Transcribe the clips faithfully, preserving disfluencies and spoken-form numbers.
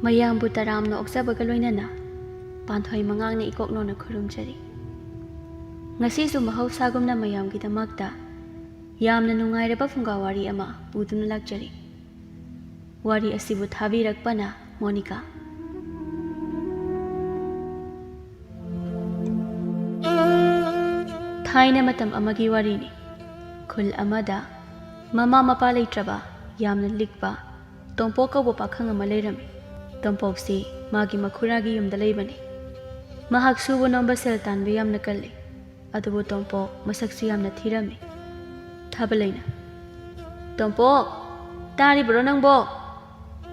ꯃꯌꯥꯝꯕꯨ ꯇꯔꯥꯝꯅ ꯑꯣꯛꯆꯕꯒ ꯂꯣꯏꯅꯅ ꯄꯥꯟꯊꯣꯏ ꯃꯉꯥꯡꯅ ꯏꯀꯣꯛꯅꯧꯅ ꯈꯨꯔꯨꯝꯖꯔꯤ꯫ ꯉꯁꯤꯁꯨ ꯃꯍꯧꯁꯥꯒꯨꯝꯅ ꯃꯌꯥꯝꯒꯤꯗꯃꯛꯇ ꯌꯥꯝꯅ ꯅꯨꯡꯉꯥꯏꯔꯕ ꯐꯨꯡꯒꯥ ꯋꯥꯔꯤ ꯑꯃ ꯄꯨꯗꯨꯅ ꯂꯥꯛꯆꯔꯤ꯫ ꯋꯥꯔꯤ ꯑꯁꯤꯕꯨ ꯊꯥꯕꯤꯔꯛꯄꯅ ꯃꯣꯅꯤꯀꯥ꯫ ꯊꯥꯏꯅ ꯃꯇꯝ ꯑꯃꯒꯤ ꯋꯥꯔꯤꯅꯤ꯫ ꯈꯨꯜ ꯑꯃꯗ ꯃꯃꯥ ꯃꯄꯥ ꯂꯩꯇ꯭ꯔꯕ, ꯌꯥꯝꯅ ꯂꯤꯛꯄ ꯇꯣꯝꯄꯣꯛ ꯀꯧꯕ ꯄꯥꯈꯪ ꯑꯃ ꯂꯩꯔꯝꯃꯤ꯫ ꯇꯣꯝꯄꯣꯛꯁꯤ ꯃꯥꯒꯤ ꯃꯈꯨꯔꯥꯒꯤ ꯌꯨꯝꯗ ꯂꯩꯕꯅꯤ꯫ ꯃꯍꯥꯛ ꯁꯨꯕ ꯅꯣꯝꯕ, ꯁꯦꯜ ꯇꯥꯟꯕ ꯌꯥꯝꯅ ꯀꯜꯂꯤ꯫ ꯑꯗꯨꯕꯨ ꯇꯣꯝꯄꯣꯛ ꯃꯁꯛꯁꯨ ꯌꯥꯝꯅ ꯊꯤꯔꯝꯃꯤ꯫ ꯊꯥꯕꯂꯩꯅ, "ꯇꯣꯝꯄꯣꯛ, ꯇꯥꯔꯤꯕ꯭ꯔꯣ ꯅꯪꯕꯣ?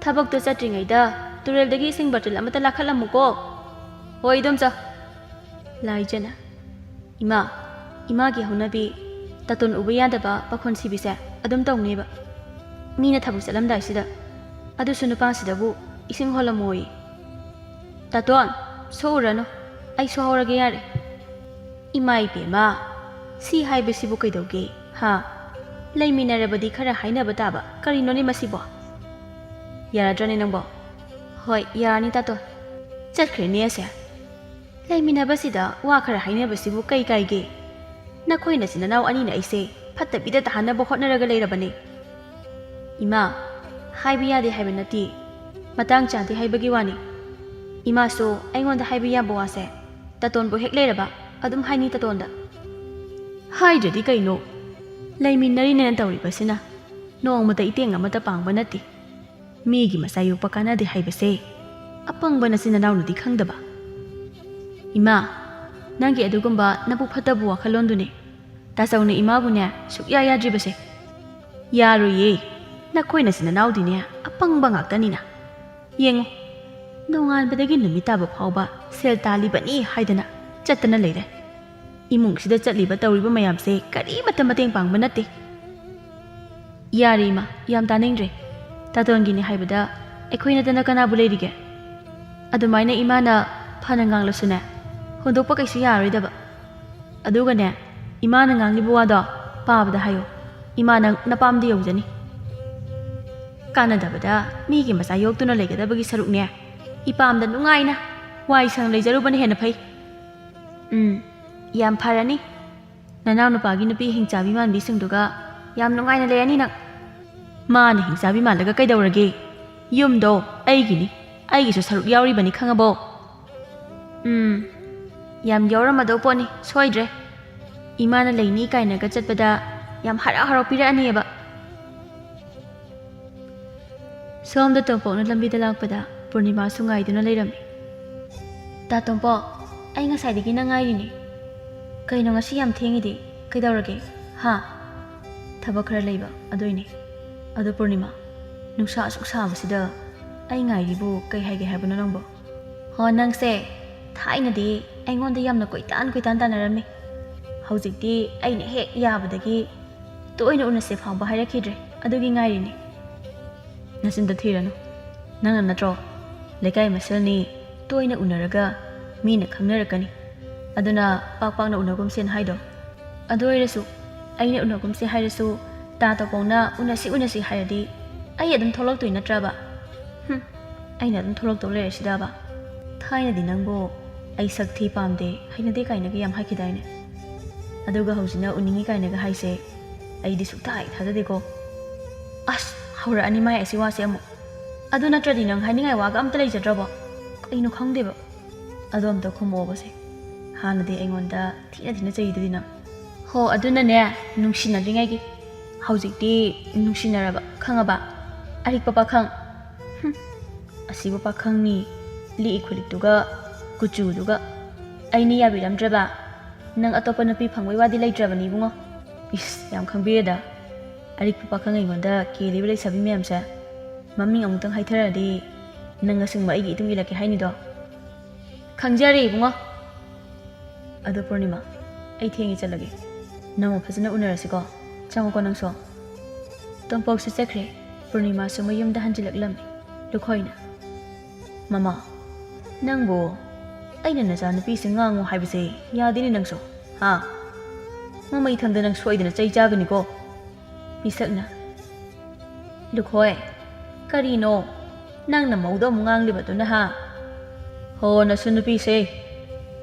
ꯊꯕꯛꯇꯣ ꯆꯠꯇ꯭ꯔꯤꯉꯩꯗ ꯇꯨꯔꯦꯜꯗꯒꯤ ꯏꯁꯤꯡ ꯕꯥꯇꯤꯜ ꯑꯃꯇ ꯂꯥꯈꯠꯂꯝꯃꯨꯀꯣ꯫" "ꯍꯣꯏ, ꯏꯗꯣꯝꯆꯥ꯫" ꯂꯥꯏꯖꯅ, "ꯏꯃꯥ, ꯏꯃꯥꯒꯤ ꯍꯧꯅꯕꯤ, ꯇꯥꯇꯣꯟ ꯎꯕ ꯌꯥꯗꯕ ꯄꯥꯈꯣꯟ ꯁꯤꯕꯤꯁꯦ ꯑꯗꯨꯝ ꯇꯧꯅꯦꯕ꯫ ꯃꯤꯅ ꯊꯕꯛ ꯆꯠꯂꯝꯗꯥꯏꯁꯤꯗ, ꯑꯗꯨꯁꯨ ꯅꯨꯄꯥꯁꯤꯗꯕꯨ ꯏꯁꯤꯡ ꯍꯣꯜꯂꯝꯃꯣꯌꯦ꯫ ꯇꯥꯇꯣꯟ, ꯁꯣꯛꯎꯔꯅꯨ, ꯑꯩ ꯁꯨꯍꯧꯔꯒꯦ ꯌꯥꯔꯦ꯫" "ꯏꯃꯥ ꯏꯕꯦꯝꯃ, ꯁꯤ ꯍꯥꯏꯕꯁꯤꯕꯨ ꯀꯩꯗꯧꯒꯦ, ꯍꯥ? ꯂꯩꯃꯤꯟꯅꯔꯕꯗꯤ ꯈꯔ ꯍꯥꯏꯅꯕ ꯇꯥꯕ, ꯀꯔꯤꯅꯣꯅꯦ ꯃꯁꯤꯕꯣ?" "ꯌꯥꯔꯗ꯭ꯔꯅꯦ ꯅꯪꯕꯣ?" "ꯍꯣꯏ, ꯌꯥꯔꯅꯤ ꯇꯥꯇꯣꯟ꯫ ꯆꯠꯈ꯭ꯔꯦꯅꯦ ꯑꯁꯦ꯫ ꯂꯩꯃꯤꯟꯅꯕꯁꯤꯗ ꯋꯥ ꯈꯔ ꯍꯥꯏꯅꯕꯁꯤꯕꯨ ꯀꯩ ꯀꯥꯏꯒꯦ? ꯅꯈꯣꯏ ꯅꯆꯤꯟ ꯅꯅꯥꯎ ꯑꯅꯤꯅ ꯑꯩꯁꯦ ꯐꯠꯇꯕꯤꯗ ꯇꯥꯍꯟꯅꯕ ꯍꯣꯠꯅꯔꯒ ꯂꯩꯔꯕꯅꯦ꯫" "ꯏꯃꯥ, ꯍꯥꯏꯕ ꯌꯥꯗꯦ ꯍꯥꯏꯕ ꯅꯠꯇꯦ, ꯃꯇꯥꯡ ꯆꯥꯗꯦ ꯍꯥꯏꯕꯒꯤ ꯋꯥꯅꯤ꯫ ꯏꯃꯥꯁꯨ ꯑꯩꯉꯣꯟꯗ ꯍꯥꯏꯕ ꯌꯥꯕ ꯋꯥꯁꯦ ꯇꯥꯇꯣꯟꯕꯨ ꯍꯦꯛ ꯂꯩꯔꯕ ꯑꯗꯨꯝ ꯍꯥꯏꯅꯤ ꯇꯥꯇꯣꯟꯗ꯫" "ꯍꯥꯏꯗ꯭ꯔꯗꯤ ꯀꯩꯅꯣ? ꯂꯩꯃꯤꯟꯅꯔꯤꯅꯦꯅ ꯇꯧꯔꯤꯕꯁꯤꯅ ꯅꯣꯡꯃꯇ ꯏꯇꯦꯡ ꯑꯃꯠꯇ ꯄꯥꯡꯕ ꯅꯠꯇꯦ꯫ ꯃꯤꯒꯤ ꯃꯆꯥ ꯌꯣꯛꯄ ꯀꯥꯟꯅꯗꯦ ꯍꯥꯏꯕꯁꯦ ꯑꯄꯪꯕ ꯅꯆꯤꯟ ꯅꯅꯥꯎꯅꯗꯤ ꯈꯪꯗꯕ꯫" "ꯏꯃꯥ, ꯅꯪꯒꯤ ꯑꯗꯨꯒꯨꯝꯕ ꯅꯕꯨꯛ ꯐꯠꯇꯕ ꯋꯥꯈꯜꯂꯣꯟꯗꯨꯅꯦ ꯇꯥꯆꯧꯅ ꯏꯃꯥꯕꯨꯅꯦ ꯁꯨꯛꯌꯥ ꯌꯥꯗ꯭ꯔꯤꯕꯁꯦ꯫" "ꯌꯥꯔꯣꯏꯌꯦ, ꯅꯈꯣꯏ ꯅꯆꯤꯟ ꯅꯅꯥꯎꯗꯤꯅꯦ ꯑꯄꯪꯕ ꯉꯥꯛꯇꯅꯤꯅ꯫ ꯌꯦꯡꯉꯨ, ꯅꯣꯡꯉꯥꯟꯕꯗꯒꯤ ꯅꯨꯃꯤꯠ ꯇꯥꯕ ꯐꯥꯎꯕ ꯁꯦꯜ ꯇꯥꯜꯂꯤꯕꯅꯤ ꯍꯥꯏꯗꯅ ꯆꯠꯇꯅ ꯂꯩꯔꯦ꯫ ꯏꯃꯨꯡꯁꯤꯗ ꯆꯠꯂꯤꯕ ꯇꯧꯔꯤꯕ ꯃꯌꯥꯝꯁꯦ ꯀꯔꯤꯃꯠꯇ ꯃꯇꯦꯡ ꯄꯥꯡꯕ ꯅꯠꯇꯦ꯫" "ꯌꯥꯔꯦ ꯏꯃꯥ, ꯌꯥꯝ ꯇꯥꯅꯤꯡꯗ꯭ꯔꯦ꯫ ꯇꯥꯇꯣꯟꯒꯤꯅꯦ ꯍꯥꯏꯕꯗ ꯑꯩꯈꯣꯏ ꯅꯠꯇꯅ ꯀꯅꯥꯕꯨ ꯂꯩꯔꯤꯒꯦ? ꯑꯗꯨꯃꯥꯏꯅ ꯏꯃꯥꯅ ꯐꯅ ꯉꯥꯡꯂꯁꯨꯅꯦ, ꯍꯨꯟꯗꯣꯛꯄ ꯀꯩꯁꯨ ꯌꯥꯔꯔꯣꯏꯗꯕ꯫ ꯑꯗꯨꯒꯅꯦ, ꯏꯃꯥꯅ ꯉꯥꯡꯂꯤꯕ ꯋꯥꯗꯣ ꯄꯥꯕꯗ ꯍꯥꯏꯌꯣ꯫ ꯏꯃꯥ ꯅꯪ ꯅꯄꯥꯝꯗ ꯌꯧꯖꯅꯤ꯫" ꯀꯥꯟꯅꯗꯕꯗ ꯃꯤꯒꯤ ꯃꯆꯥ ꯌꯣꯛꯇꯨꯅ ꯂꯩꯒꯗꯕꯒꯤ ꯁꯔꯨꯛꯅꯦ, ꯏꯄꯥꯝꯗ ꯅꯨꯡꯉꯥꯏꯅ ꯋꯥꯏ ꯁꯪ ꯂꯩꯖꯔꯨꯕꯅ ꯍꯦꯟꯅ ꯐꯩ꯫ ꯎꯝ, ꯌꯥꯝ ꯐꯔꯅꯤ꯫ ꯅꯅꯥꯎ ꯅꯨꯄꯥꯒꯤ ꯅꯨꯄꯤ ꯍꯤꯡꯆꯥꯕꯤ ꯃꯥꯟꯕꯤꯁꯤꯡꯗꯨꯒ ꯌꯥꯝ ꯅꯨꯡꯉꯥꯏꯅ ꯂꯩꯔꯅꯤ ꯅꯪ꯫ ꯃꯥꯅ ꯍꯤꯡꯆꯥꯕꯤ ꯃꯥꯜꯂꯒ ꯀꯩꯗꯧꯔꯒꯦ? ꯌꯨꯝꯗꯣ ꯑꯩꯒꯤꯅꯤ, ꯑꯩꯒꯤꯁꯨ ꯁꯔꯨꯛ ꯌꯥꯎꯔꯤꯕꯅꯤ, ꯈꯪꯉꯕꯣ? ꯎꯝ, ꯌꯥꯝ ꯌꯥꯎꯔꯝꯃꯗꯧ ꯄꯣꯠꯅꯤ, ꯁꯣꯏꯗ꯭ꯔꯦ꯫ ꯏꯃꯥꯅ ꯂꯩꯅꯤ ꯀꯥꯏꯅꯒ ꯆꯠꯄꯗ ꯌꯥꯝ ꯍꯔꯥꯎ ꯍꯔꯥꯎ ꯄꯤꯔꯛꯑꯅꯦꯕ꯫ ꯁꯣꯝꯗ ꯇꯣꯝꯄꯣꯛꯅ ꯂꯝꯕꯤꯗ ꯂꯥꯛꯄꯗ ꯄꯨꯔꯅꯤꯃꯥꯁꯨ ꯉꯥꯏꯗꯨꯅ ꯂꯩꯔꯝꯃꯤ꯫ "ꯇꯥ ꯇꯣꯝꯄꯣꯛ, ꯑꯩ ꯉꯁꯥꯏꯗꯒꯤ ꯅꯪ ꯉꯥꯏꯔꯤꯅꯦ꯫ ꯀꯩꯅꯣ ꯉꯁꯤ ꯌꯥꯝ ꯊꯦꯡꯉꯤꯗꯤ? ꯀꯩꯗꯧꯔꯒꯦ? ꯍꯥ?" "ꯊꯕꯛ ꯈꯔ ꯂꯩꯕ, ꯑꯗꯨꯏꯅꯦ꯫ ꯑꯗꯣ ꯄꯨꯔꯅꯤꯃꯥ, ꯅꯨꯡꯁꯥ ꯑꯁꯨꯛ ꯁꯥꯕꯁꯤꯗ ꯑꯩ ꯉꯥꯏꯔꯤꯕꯨ ꯀꯩ ꯍꯥꯏꯒꯦ ꯍꯥꯏꯕꯅꯣ ꯅꯪꯕꯣ?" "ꯍꯣ, ꯅꯪꯁꯦ ꯊꯥꯏꯅꯗꯤ ꯑꯩꯉꯣꯟꯗ ꯌꯥꯝꯅ ꯀꯣꯏꯇꯥꯟ ꯀꯣꯏꯇꯥꯟ ꯇꯥꯟꯅꯔꯝꯃꯤ꯫ ꯍꯧꯖꯤꯛꯇꯤ ꯑꯩꯅ ꯍꯦꯛ ꯌꯥꯕꯗꯒꯤ ꯇꯣꯏꯅ ꯎꯅꯁꯦ ꯐꯥꯎꯕ ꯍꯥꯏꯔꯛꯈꯤꯗ꯭ꯔꯦ꯫ ꯑꯗꯨꯒꯤ ꯉꯥꯏꯔꯤꯅꯦ꯫ ꯅꯆꯤꯟꯗ ꯊꯤꯔꯅꯨ꯫ ꯅꯪꯅ ꯅꯠꯇ꯭ꯔꯣ ꯂꯩꯀꯥꯏ ꯃꯁꯦꯜꯅꯤ, ꯇꯣꯏꯅ ꯎꯅꯔꯒ ꯃꯤꯅ ꯈꯪꯅꯔꯛꯀꯅꯤ, ꯑꯗꯨꯅ ꯄꯥꯛ ꯄꯥꯛꯅ ꯎꯅꯒꯨꯝꯁꯦꯅ ꯍꯥꯏꯗꯣ? ꯑꯗꯨ ꯑꯣꯏꯔꯁꯨ ꯑꯩꯅ ꯎꯅꯒꯨꯝꯁꯦ ꯍꯥꯏꯔꯁꯨ ꯇꯥ ꯇꯣꯝꯄꯣꯛꯅ ꯎꯅꯁꯤ ꯎꯅꯁꯤ ꯍꯥꯏꯔꯗꯤ ꯑꯩ ꯑꯗꯨꯝ ꯊꯣꯛꯂꯛꯇꯣꯏ ꯅꯠꯇ꯭ꯔꯕ? ꯍꯨꯝ, ꯑꯩꯅ ꯑꯗꯨꯝ ꯊꯣꯛꯂꯛꯇꯧ ꯂꯩꯔꯁꯤꯗꯕ? ꯊꯥꯏꯅꯗꯤ ꯅꯪꯕꯨ ꯑꯩ ꯁꯛ ꯊꯤ, ꯄꯥꯝꯗꯦ, ꯍꯩꯅꯗꯦ ꯀꯥꯏꯅꯒ ꯌꯥꯝ ꯍꯥꯏꯈꯤꯗꯥꯏꯅꯦ? ꯑꯗꯨꯒ ꯍꯧꯖꯤꯛꯅ ꯎꯅꯤꯡꯉꯤ ꯀꯥꯏꯅꯒ ꯍꯥꯏꯁꯦ, ꯑꯩꯗꯤ ꯁꯨꯛꯊꯥ ꯍꯦꯛ ꯊꯥꯖꯗꯦꯀꯣ꯫ ꯑꯁ, ꯍꯧꯔꯛꯑꯅꯤ ꯃꯥꯏ ꯑꯁꯤ ꯋꯥꯁꯦ ꯑꯃꯨꯛ꯫ ꯑꯗꯨ ꯅꯠꯇ꯭ꯔꯗꯤ ꯅꯪ ꯍꯥꯏꯅꯤꯡꯉꯥꯏ ꯋꯥꯒ ꯑꯝꯇ ꯂꯩꯖꯗ꯭ꯔꯕꯣ? ꯀꯩꯅꯣ ꯈꯪꯗꯦꯕ꯫ ꯑꯗꯣ ꯑꯝꯇ ꯈꯨꯝꯃꯛꯑꯣꯕꯁꯦ꯫ ꯍꯥꯟꯅꯗꯤ ꯑꯩꯉꯣꯟꯗ ꯊꯤꯅ ꯊꯤꯅ ꯆꯩꯗꯨꯗꯤ ꯅꯪ꯫ ꯍꯣ, ꯑꯗꯨꯅꯅꯦ, ꯅꯨꯡꯁꯤꯅꯗ꯭ꯔꯤꯉꯩꯒꯤ꯫ ꯍꯧꯖꯤꯛꯇꯤ ꯅꯨꯡꯁꯤꯅꯔꯕ, ꯈꯪꯉꯕ? ꯑꯔꯤꯛꯄ ꯄꯥꯈꯪ꯫ ꯍꯨꯝ, ꯑꯁꯤꯕꯨ ꯄꯥꯈꯪꯅꯤ, ꯂꯤꯛꯏ ꯈꯨꯂꯤꯛꯇꯨꯒ, ꯀꯨꯆꯨꯗꯨꯒ꯫ ꯑꯩꯅ ꯌꯥꯕꯤꯔꯝꯗ꯭ꯔꯕ? ꯅꯪ ꯑꯇꯣꯞꯄ ꯅꯨꯄꯤ ꯐꯪꯕꯩ ꯋꯥꯗꯤ ꯂꯩꯇ꯭ꯔꯕꯅꯤ, ꯏꯕꯨꯡꯉꯣ꯫ ꯏꯁ, ꯌꯥꯝ ꯈꯪꯕꯤꯔꯦꯗ꯫ ꯑꯔꯤꯛꯄ ꯄꯥꯈꯪ ꯑꯩꯉꯣꯟꯗ ꯀꯦꯜꯂꯤꯕ ꯂꯩꯁꯥꯕꯤ ꯃꯌꯥꯝꯁꯦ ꯃꯃꯤꯡ ꯑꯃꯨꯛꯇꯪ ꯍꯥꯏꯊꯔꯗꯤ ꯅꯪ ꯑꯁꯦꯡꯕ ꯑꯩꯒꯤ ꯏꯇꯨꯡ ꯏꯜꯂꯛꯀꯦ ꯍꯥꯏꯅꯤꯗꯣ? ꯈꯪꯖꯔꯦ, ꯏꯕꯨꯡꯉꯣ꯫ ꯑꯗꯣ ꯄꯨꯔꯅꯤꯃꯥ, ꯑꯩ ꯊꯦꯡꯉꯦ, ꯆꯠꯂꯒꯦ꯫ ꯅꯣꯡꯃ ꯐꯖꯅ ꯎꯅꯔꯁꯤꯀꯣ꯫ ꯆꯪꯉꯨꯀꯣ ꯅꯪꯁꯨ꯫ ꯇꯣꯝꯄꯣꯛꯁꯨ ꯆꯠꯈ꯭ꯔꯦ꯫ ꯄꯨꯔꯅꯤꯃꯥꯁꯨ ꯃꯌꯨꯝꯗ ꯍꯟꯖꯤꯜꯂꯛꯂꯝꯃꯤ꯫ ꯂꯨꯈꯣꯏꯅ, "ꯃꯃꯥ, ꯅꯪꯕꯨ ꯑꯩꯅ ꯅꯆꯥꯅꯨꯄꯤꯁꯦ ꯉꯥꯡꯉꯨ ꯍꯥꯏꯕꯁꯦ ꯌꯥꯗꯦꯅꯦ ꯅꯪꯁꯨ, ꯍꯥ? ꯃꯃꯩ ꯊꯪꯗ ꯅꯪ ꯁꯣꯏꯗꯅ ꯆꯩ ꯆꯥꯒꯅꯤꯀꯣ?" ꯄꯤꯁꯛꯅ, "ꯂꯨꯈꯣꯏ, "ꯀꯔꯤꯅꯣ? ꯅꯪꯅ ꯃꯧꯗ ꯑꯃꯨꯛ ꯉꯥꯡꯂꯤꯕꯗꯨꯅ ꯍꯥ?" "ꯍꯣ, ꯅꯁꯨ ꯅꯨꯄꯤꯁꯦ,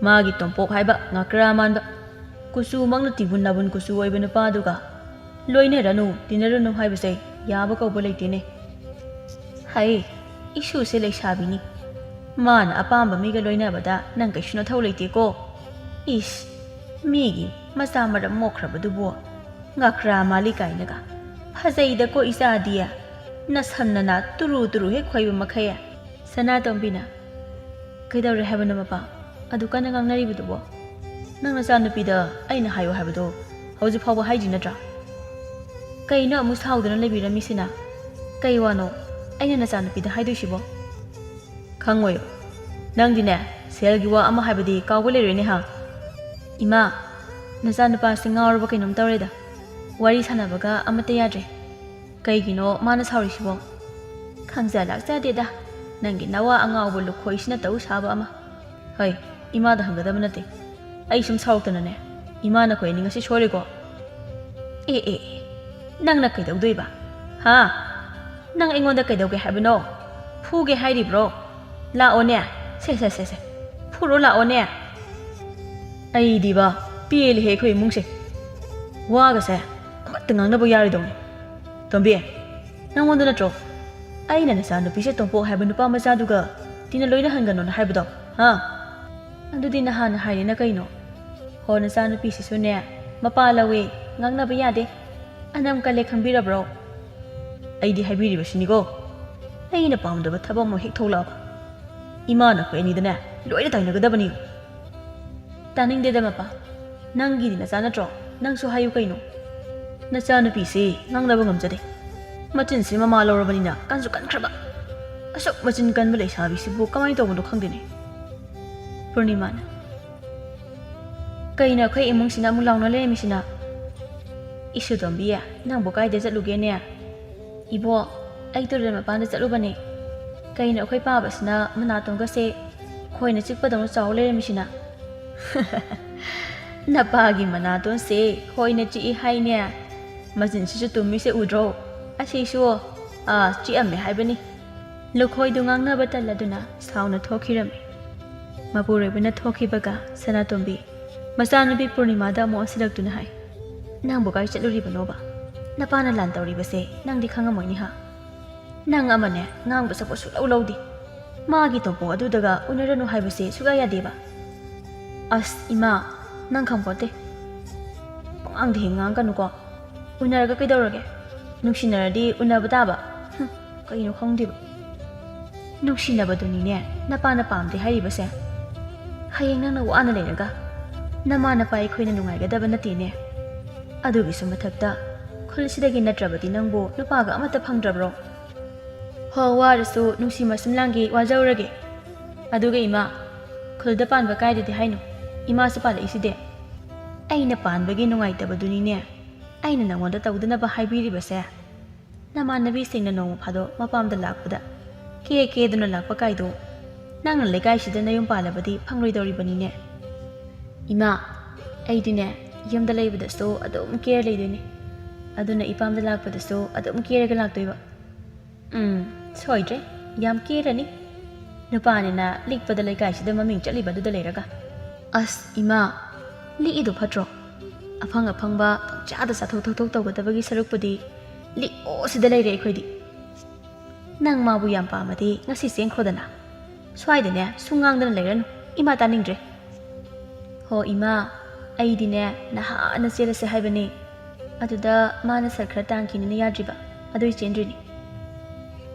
ꯃꯥꯒꯤ ꯇꯣꯝꯄꯣꯛ ꯍꯥꯏꯕ ꯉꯀ꯭ꯔꯥ ꯃꯥꯟꯕ, ꯀꯨꯆꯨꯃꯛꯅ ꯇꯤꯕꯨꯟ ꯅꯥꯕꯨꯟ ꯀꯨꯆꯨ ꯑꯣꯏꯕ ꯅꯨꯄꯥꯗꯨꯒ ꯂꯣꯏꯅꯔꯅꯨ, ꯇꯤꯟꯅꯔꯨꯅꯨ ꯍꯥꯏꯕꯁꯦ ꯌꯥꯕ ꯀꯧꯕ ꯂꯩꯇꯦꯅꯦ꯫ ꯍꯩ, ꯏꯁꯨꯁꯦ ꯂꯩꯁꯥꯕꯤꯅꯤ꯫ ꯃꯥꯅ ꯑꯄꯥꯝꯕ ꯃꯤꯒ ꯂꯣꯏꯅꯕꯗ ꯅꯪ ꯀꯩꯁꯨ ꯅꯊꯧ ꯂꯩꯇꯦꯀꯣ꯫ ꯏꯁ, ꯃꯤꯒꯤ ꯃꯆꯥ ꯃꯔꯝ ꯃꯣꯛꯈ꯭ꯔꯕꯗꯨꯕꯨ ꯉꯀ꯭ꯔꯥ ꯃꯥꯜꯂꯤ ꯀꯥꯏꯅꯒ꯫ ꯐꯖꯩꯗꯀꯣ ꯏꯆꯥꯗꯤ꯫ ꯅꯁꯝ ꯅꯅꯥ ꯇꯨꯔꯨ ꯇꯨꯔꯨ ꯍꯦꯛ ꯈꯣꯏꯕ ꯃꯈꯩ꯫ ꯁꯅꯥꯇꯣꯝꯕꯤꯅ, "ꯀꯩꯗꯧꯔꯦ ꯍꯥꯏꯕꯅꯣ ꯃꯄꯥ? ꯑꯗꯨ ꯀꯟꯅ ꯉꯥꯡꯅꯔꯤꯕꯗꯨꯕꯣ? ꯅꯪ ꯅꯆꯥꯅꯨꯄꯤꯗ ꯑꯩꯅ ꯍꯥꯏꯌꯨ ꯍꯥꯏꯕꯗꯣ ꯍꯧꯖꯤꯛ ꯐꯥꯎꯕ ꯍꯥꯏꯗ꯭ꯔꯤ ꯅꯠꯇ꯭ꯔꯥ? ꯀꯩꯅꯣ ꯑꯃꯨꯛ ꯁꯥꯎꯗꯨꯅ ꯂꯩꯕꯤꯔꯝꯃꯤꯁꯤꯅ? ꯀꯩ ꯋꯥꯅꯣ ꯑꯩꯅ ꯅꯆꯥꯅꯨꯄꯤꯗ ꯍꯥꯏꯗꯣꯏꯁꯤꯕꯣ?" "ꯈꯪꯉꯣꯏ꯫ ꯅꯪꯗꯤꯅꯦ, ꯁꯦꯜꯒꯤ ꯋꯥ ꯑꯃ ꯍꯥꯏꯕꯗꯤ ꯀꯥꯎꯕ ꯂꯩꯔꯣꯏꯅꯦ ꯍꯥ?" "ꯏꯃꯥ, ꯅꯆꯥꯅꯨꯄꯥꯁꯤ ꯉꯥꯎꯔꯕ ꯀꯩꯅꯣꯝ ꯇꯧꯔꯦꯗ꯫ ꯋꯥꯔꯤ ꯁꯥꯟꯅꯕꯒ ꯑꯃꯠꯇ ꯌꯥꯗ꯭ꯔꯦ꯫ ꯀꯩꯒꯤꯅꯣ ꯃꯥꯅ ꯁꯥꯎꯔꯤꯁꯤꯕꯣ?" "ꯈꯪꯖ ꯂꯥꯛꯆꯗꯦꯗ, ꯅꯪꯒꯤ ꯅꯋꯥ ꯑꯉꯥꯎꯕ ꯂꯨꯈꯣꯏꯁꯤꯅ ꯇꯧ ꯁꯥꯕ ꯑꯃ꯫ ꯍꯩ, ꯏꯃꯥꯗ ꯍꯪꯒꯗꯕ ꯅꯠꯇꯦ꯫ ꯑꯩ ꯁꯨꯝ ꯁꯥꯎꯔꯛꯇꯅꯅꯦ, ꯏꯃꯥ ꯅꯈꯣꯏ ꯑꯅꯤ ꯉꯁꯤ ꯁꯣꯏꯔꯦꯀꯣ?" "ꯑꯦ, ꯑꯦ, ꯑꯦ, ꯅꯪꯅ ꯀꯩꯗꯧꯗꯣꯏꯕ? ꯍꯥ? ꯅꯪ ꯑꯩꯉꯣꯟꯗ ꯀꯩꯗꯧꯒꯦ ꯍꯥꯏꯕꯅꯣ? ꯐꯨꯒꯦ ꯍꯥꯏꯔꯤꯕ꯭ꯔꯣ? ꯂꯥꯛꯑꯣꯅꯦ, ꯁꯦ, ꯁꯦ, ꯁꯦ, ꯁꯦ, ꯐꯨꯔꯣ ꯂꯥꯛꯑꯣꯅꯦ꯫" ꯑꯩꯗꯤꯕ, ꯄꯦꯜꯂꯦꯍꯦ ꯑꯩꯈꯣꯏ ꯏꯃꯨꯡꯁꯦ꯫ ꯋꯥꯒꯁꯦ ꯑꯃꯠꯇ ꯉꯥꯡꯅꯕ ꯌꯥꯔꯣꯏꯗꯧꯅꯤ꯫ ꯇꯣꯝꯕꯤ, ꯅꯪꯉꯣꯟꯗ ꯅꯠꯇ꯭ꯔꯣ ꯑꯩꯅ ꯅꯆꯥꯅꯨꯄꯤꯁꯦ ꯇꯣꯝꯄꯣꯛ ꯍꯥꯏꯕ ꯅꯨꯄꯥ ꯃꯆꯥꯗꯨꯒ ꯇꯤꯟꯅ ꯂꯣꯏꯅꯍꯟꯒꯅꯣꯅ ꯍꯥꯏꯕꯗꯣ? ꯍꯥ? ꯑꯗꯨꯗꯤ ꯅꯍꯥꯟꯅ ꯍꯥꯏꯔꯦꯅ ꯀꯩꯅꯣ? ꯍꯣ, ꯅꯆꯥꯅꯨꯄꯤꯁꯤꯁꯨꯅꯦ, ꯃꯄꯥ ꯂꯧꯋꯦ, ꯉꯥꯡꯅꯕ ꯌꯥꯗꯦ꯫ ꯑꯅꯝ ꯀꯜꯂꯦ, ꯈꯪꯕꯤꯔꯕ꯭ꯔꯣ? ꯑꯩꯗꯤ ꯍꯥꯏꯕꯤꯔꯤꯕꯁꯤꯅꯤꯀꯣ, ꯑꯩꯅ ꯄꯥꯝꯗꯕ ꯊꯕꯛ ꯑꯃ ꯍꯦꯛ ꯊꯣꯛꯂꯛꯑꯕ, ꯏꯃꯥ ꯅꯈꯣꯏ ꯑꯅꯤꯗꯅꯦ ꯂꯣꯏꯅ ꯇꯥꯏꯅꯒꯗꯕꯅꯤ꯫ ꯇꯥꯅꯤꯡꯗꯦꯗ ꯃꯄꯥ, ꯅꯪꯒꯤꯗꯤ ꯅꯆꯥ ꯅꯠꯇ꯭ꯔꯣ? ꯅꯪꯁꯨ ꯍꯥꯏꯌꯨ ꯀꯩꯅꯣ꯫ ꯅꯆꯥꯅꯨꯄꯤꯁꯤ ꯉꯥꯡꯅꯕ ꯉꯝꯖꯗꯦ꯫ ꯃꯆꯤꯟꯁꯤ ꯃꯃꯥ ꯂꯧꯔꯕꯅꯤꯅ ꯀꯟꯁꯨ ꯀꯟꯈ꯭ꯔꯕ꯫ ꯑꯁꯨꯛ ꯃꯆꯤꯟ ꯀꯟꯕ ꯂꯩꯁꯥꯕꯤꯁꯤꯕꯨ ꯀꯃꯥꯏꯅ ꯇꯧꯕꯅꯣ ꯈꯪꯗꯦꯅꯦ꯫ ꯄꯨꯔꯅꯤꯃꯥꯅ, "ꯀꯩꯅꯣ ꯑꯩꯈꯣꯏ ꯏꯃꯨꯡꯁꯤꯅ ꯑꯃꯨꯛ ꯂꯥꯎꯅ ꯂꯩꯔꯝꯃꯤꯁꯤꯅ? ꯏꯁꯨ ꯇꯣꯝꯕꯤ, ꯅꯪꯕꯨ ꯀꯥꯏꯗ ꯆꯠꯂꯨꯒꯦꯅꯦ?" "ꯏꯕꯣ, ꯑꯩ ꯇꯨꯔꯦꯜ ꯃꯄꯥꯟꯗ ꯆꯠꯂꯨꯕꯅꯦ꯫ ꯀꯩꯅꯣ ꯑꯩꯈꯣꯏ ꯄꯥꯕꯁꯤꯅ ꯃꯅꯥꯇꯣꯟꯒꯁꯦ ꯈꯣꯏꯅ ꯆꯤꯛꯄꯗꯧꯅ ꯆꯥꯎ ꯂꯩꯔꯝꯃꯤꯁꯤꯅ?" "ꯅꯄꯥꯒꯤ ꯃꯅꯥꯇꯣꯟꯁꯦ ꯈꯣꯏꯅ ꯆꯤꯛꯏ ꯍꯥꯏꯅꯦ꯫ ꯃꯆꯤꯟꯁꯤꯁꯨ ꯇꯨꯝꯃꯤꯁꯦ ꯎꯗ꯭ꯔꯣ? ꯑꯁꯤꯁꯨ ꯑꯥ, ꯆꯤꯛꯑꯝꯃꯦ ꯍꯥꯏꯕꯅꯤ꯫ ꯂꯨꯈꯣꯏꯗꯨ ꯉꯥꯡꯅꯕ ꯇꯜꯂꯗꯨꯅ ꯁꯥꯎꯅ ꯊꯣꯛꯈꯤꯔꯝꯃꯤ꯫ ꯃꯄꯨꯔꯣꯏꯕꯅ ꯊꯣꯛꯈꯤꯕꯒ ꯁꯅꯥꯇꯣꯝꯕꯤ ꯃꯆꯥꯅꯨꯄꯤ ꯄꯨꯔꯅꯤꯃꯥꯗ ꯑꯃꯨꯛ ꯑꯣꯟꯁꯤꯜꯂꯛꯇꯨꯅ ꯍꯥꯏ, "ꯅꯪꯕꯨ ꯀꯥꯏ ꯆꯠꯂꯨꯔꯤꯕꯅꯣꯕ? ꯅꯄꯥꯅ ꯂꯥꯟ ꯇꯧꯔꯤꯕꯁꯦ ꯅꯪꯗꯤ ꯈꯪꯉꯝꯃꯣꯏꯅꯤ ꯍꯥ? ꯅꯪ ꯑꯃꯅꯦ ꯉꯥꯡꯕ ꯁꯛꯄ ꯁꯨꯛꯂꯧ ꯂꯧꯗꯦ꯫ ꯃꯥꯒꯤ ꯇꯣꯝꯄꯣꯛ ꯑꯗꯨꯗꯒ ꯎꯅꯔꯅꯨ ꯍꯥꯏꯕꯁꯦ ꯁꯨꯛꯌꯥ ꯌꯥꯗꯦꯕ꯫" "ꯑꯁ ꯏꯃꯥ, ꯅꯪ ꯈꯪꯄꯣꯠꯇꯦ꯫ ꯄꯉꯥꯡꯗ ꯍꯦꯛ ꯉꯥꯡꯒꯅꯨꯀꯣ꯫ ꯎꯅꯔꯒ ꯀꯩꯗꯧꯔꯒꯦ? ꯅꯨꯡꯁꯤꯅꯔꯗꯤ ꯎꯅꯕ ꯇꯥꯕ꯫ ꯍꯨꯝ, ꯀꯩꯅꯣ ꯈꯪꯗꯦꯕ꯫ ꯅꯨꯡꯁꯤꯅꯕꯗꯨꯅꯤꯅꯦ ꯅꯄꯥꯅ ꯄꯥꯝꯗꯦ ꯍꯥꯏꯔꯤꯕꯁꯦ꯫ ꯍꯌꯦꯡ ꯅꯪꯅ ꯋꯥꯅ ꯂꯩꯔꯒ ꯅꯃꯥ ꯅꯄꯥ ꯑꯩꯈꯣꯏꯅ ꯅꯨꯡꯉꯥꯏꯒꯗꯕ ꯅꯠꯇꯦꯅꯦ꯫ ꯑꯗꯨꯒꯤꯁꯨ ꯃꯊꯛꯇ ꯈꯨꯜꯁꯤꯗꯒꯤ ꯅꯠꯇ꯭ꯔꯕꯗꯤ ꯅꯪꯕꯨ ꯅꯨꯄꯥꯒ ꯑꯃꯠꯇ ꯐꯪꯗ꯭ꯔꯕ꯭ꯔꯣ? ꯍꯣ, ꯋꯥꯔꯁꯨ ꯅꯨꯡꯁꯤ ꯃꯁꯨꯝꯂꯥꯡꯒꯤ ꯋꯥꯖꯧꯔꯒꯦ꯫ ꯑꯗꯨꯒ ꯏꯃꯥ, ꯈꯨꯜꯗ ꯄꯥꯟꯕ ꯀꯥꯏꯗꯗꯤ ꯍꯥꯏꯅꯣ? ꯏꯃꯥꯁꯨ ꯄꯥꯜꯂꯛꯏꯁꯤꯗꯤ꯫ ꯑꯩꯅ ꯄꯥꯟꯕꯒꯤ ꯅꯨꯡꯉꯥꯏꯇꯕꯗꯨꯅꯤꯅꯦ ꯑꯩꯅ ꯅꯉꯣꯟꯗ ꯇꯧꯗꯅꯕ ꯍꯥꯏꯕꯤꯔꯤꯕꯁꯦ꯫ ꯅꯃꯥꯟꯅꯕꯤꯁꯤꯡꯅ ꯅꯣꯡꯃ ꯐꯥꯗꯣꯛ ꯃꯄꯥꯝꯗ ꯂꯥꯛꯄꯗ ꯀꯦ ꯀꯦꯗꯨꯅ ꯂꯥꯛꯄ ꯀꯥꯏꯗꯣ ꯅꯪꯅ ꯂꯩꯀꯥꯏꯁꯤꯗ ꯅꯌꯨꯝ ꯄꯥꯜꯂꯕꯗꯤ ꯐꯪꯂꯣꯏꯗꯧꯔꯤꯕꯅꯤꯅꯦ꯫ ꯏꯃꯥ, ꯑꯩꯗꯤꯅꯦ ꯌꯨꯝꯗ ꯂꯩꯕꯗꯁꯨ ꯑꯗꯨꯝ ꯀꯦꯔ ꯂꯩꯗꯣꯏꯅꯦ꯫ ꯑꯗꯨꯅ ꯏꯄꯥꯝꯗ ꯂꯥꯛꯄꯗꯁꯨ ꯑꯗꯨꯝ ꯀꯦꯔꯒ ꯂꯥꯛꯇꯣꯏꯕ꯫ ꯎꯝ, ꯁꯣꯏꯗ꯭ꯔꯦ, ꯌꯥꯝ ꯀꯦꯔꯅꯤ꯫ ꯅꯨꯄꯥꯅꯤꯅ ꯂꯤꯛꯄꯗ ꯂꯩꯀꯥꯏꯁꯤꯗ ꯃꯃꯤꯡ ꯆꯠꯂꯤꯕꯗꯨꯗ ꯂꯩꯔꯒ꯫ ꯑꯁ ꯏꯃꯥ, ꯂꯤꯛꯏꯗꯣ ꯐꯠꯇ꯭ꯔꯣ? ꯑꯐꯪ ꯑꯐꯪꯕ ꯄꯪꯆꯥꯗ ꯆꯥꯊꯣꯛ ꯊꯛꯊꯣꯛ ꯇꯧꯒꯗꯕꯒꯤ ꯁꯔꯨꯛꯄꯨꯗꯤ ꯂꯤꯛꯑꯣ ꯁꯤꯗ ꯂꯩꯔꯦ ꯑꯩꯈꯣꯏꯗꯤ꯫ ꯅꯪ ꯃꯥꯕꯨ ꯌꯥꯝ ꯄꯥꯝꯃꯗꯤ ꯉꯁꯤ ꯆꯦꯟꯈ꯭ꯔꯣꯗꯅ꯫ ꯁ꯭ꯋꯥꯏꯗꯅꯦ ꯁꯨꯡ ꯉꯥꯡꯗꯅ ꯂꯩꯔꯅꯨ, ꯏꯃꯥ ꯇꯥꯅꯤꯡꯗ꯭ꯔꯦ꯫ ꯍꯣ ꯏꯃꯥ, ꯑꯩꯗꯤꯅꯦ ꯅꯍꯥꯟꯅ ꯆꯦꯜꯂꯁꯦ ꯍꯥꯏꯕꯅꯦ꯫ ꯑꯗꯨꯗ ꯃꯥꯅ ꯁꯛ ꯈꯔ ꯇꯥꯡꯈꯤꯅꯤꯅ ꯌꯥꯗ꯭ꯔꯤꯕ, ꯑꯗꯨꯏ ꯆꯦꯟꯗ꯭ꯔꯤꯅꯤ꯫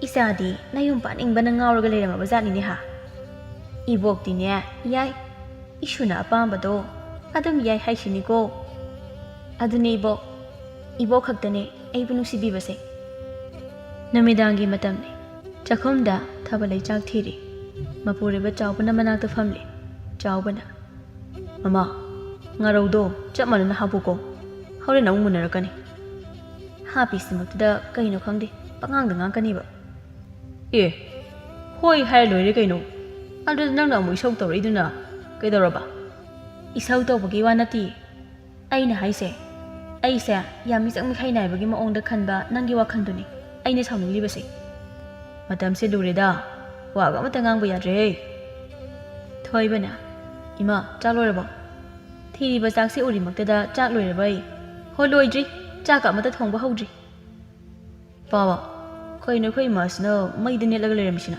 ꯏꯆꯥꯗꯤ ꯅꯌꯨꯝ ꯄꯥꯅꯤꯡꯕꯅ ꯉꯥꯎꯔꯒ ꯂꯩꯔꯝꯃꯕ ꯖꯥꯠꯅꯤꯅꯦ ꯍꯥ? ꯏꯕꯣꯛꯇꯤꯅꯦ ꯌꯥꯏ, ꯏꯁꯨꯅ ꯑꯄꯥꯝꯕꯗꯣ ꯑꯗꯨꯝ ꯌꯥꯏ ꯍꯥꯏꯁꯤꯅꯤꯀꯣ꯫ ꯑꯗꯨꯅꯦ ꯏꯕꯣꯛ, ꯏꯕꯣꯛ ꯈꯛꯇꯅꯦ ꯑꯩꯕꯨ ꯅꯨꯡꯁꯤꯕꯤꯕꯁꯦ꯫ ꯅꯨꯃꯤꯗꯥꯡꯒꯤ ꯃꯇꯝꯅꯤ꯫ ꯆꯥꯛꯈꯨꯝꯗ ꯊꯥꯕꯜ ꯂꯩꯆꯥꯛ ꯊꯤꯔꯤ꯫ ꯃꯄꯨꯔꯣꯏꯕ ꯆꯥꯎꯕꯅ ꯃꯅꯥꯛꯇ ꯐꯝꯂꯤ꯫ ꯆꯥꯎꯕꯅ, "ꯃꯃꯥ, ꯉꯥꯔꯧꯗꯣ ꯆꯞ ꯃꯥꯟꯅꯅ ꯍꯥꯞꯄꯨꯀꯣ꯫ ꯍꯣꯔꯦꯟ ꯑꯃꯨꯛ ꯃꯨꯟꯅꯔꯛꯀꯅꯤ꯫" ꯍꯥꯞꯄꯤꯁꯤꯃꯛꯇꯗ ꯀꯩꯅꯣ ꯈꯪꯗꯦ, ꯄꯉꯥꯡꯗ ꯉꯥꯡꯀꯅꯤꯕ꯫ "ꯑꯦ, ꯍꯣꯏ ꯍꯥꯏꯔ ꯂꯣꯏꯔꯦ ꯀꯩꯅꯣ꯫ ꯑꯗꯨꯗ ꯅꯪꯅ ꯑꯃꯨꯛ ꯏꯁꯧ ꯇꯧꯔꯛꯏꯗꯨꯅ ꯀꯩꯗꯧꯔꯕ?" "ꯏꯁꯧ ꯇꯧꯕꯒꯤ ꯋꯥ ꯅꯠꯇꯤꯌꯦ꯫ ꯑꯩꯅ ꯍꯥꯏꯁꯦ, ꯑꯩꯁꯦ ꯌꯥꯝ ꯃꯤꯆꯪ ꯃꯤꯈꯥꯏ ꯅꯥꯏꯕꯒꯤ ꯃꯑꯣꯡꯗ ꯈꯟꯕ ꯅꯪꯒꯤ ꯋꯥꯈꯜꯗꯨꯅꯤ꯫ ꯑꯩꯅ ꯁꯥꯎꯅꯤꯡꯂꯤꯕꯁꯦ꯫ ꯃꯇꯝꯁꯦ ꯂꯨꯔꯦꯗ, ꯋꯥꯒ ꯑꯃꯇ ꯉꯥꯡꯕ ꯌꯥꯗ꯭ꯔꯦꯍꯦ꯫ ꯊꯣꯏꯕꯅ, "ꯏꯃꯥ, ꯆꯥꯛ ꯂꯣꯏꯔꯕꯣ? ꯊꯤꯔꯤꯕ ꯆꯥꯛꯁꯦ ꯎꯔꯤꯃꯛꯇꯗ ꯆꯥꯛ ꯂꯣꯏꯔꯕ ꯑꯩ?" "ꯍꯣ, ꯂꯣꯏꯗ꯭ꯔꯤ, ꯆꯥꯛꯀ ꯑꯃꯇ ꯊꯣꯡꯕ ꯍꯧꯗ꯭ꯔꯤ꯫" "ꯄꯥꯕ, ꯀꯩꯅꯣ ꯑꯩꯈꯣꯏ ꯏꯃꯥꯁꯤꯅ ꯃꯩꯗ ꯅꯦꯠꯂꯒ ꯂꯩꯔꯝꯃꯤꯁꯤꯅ?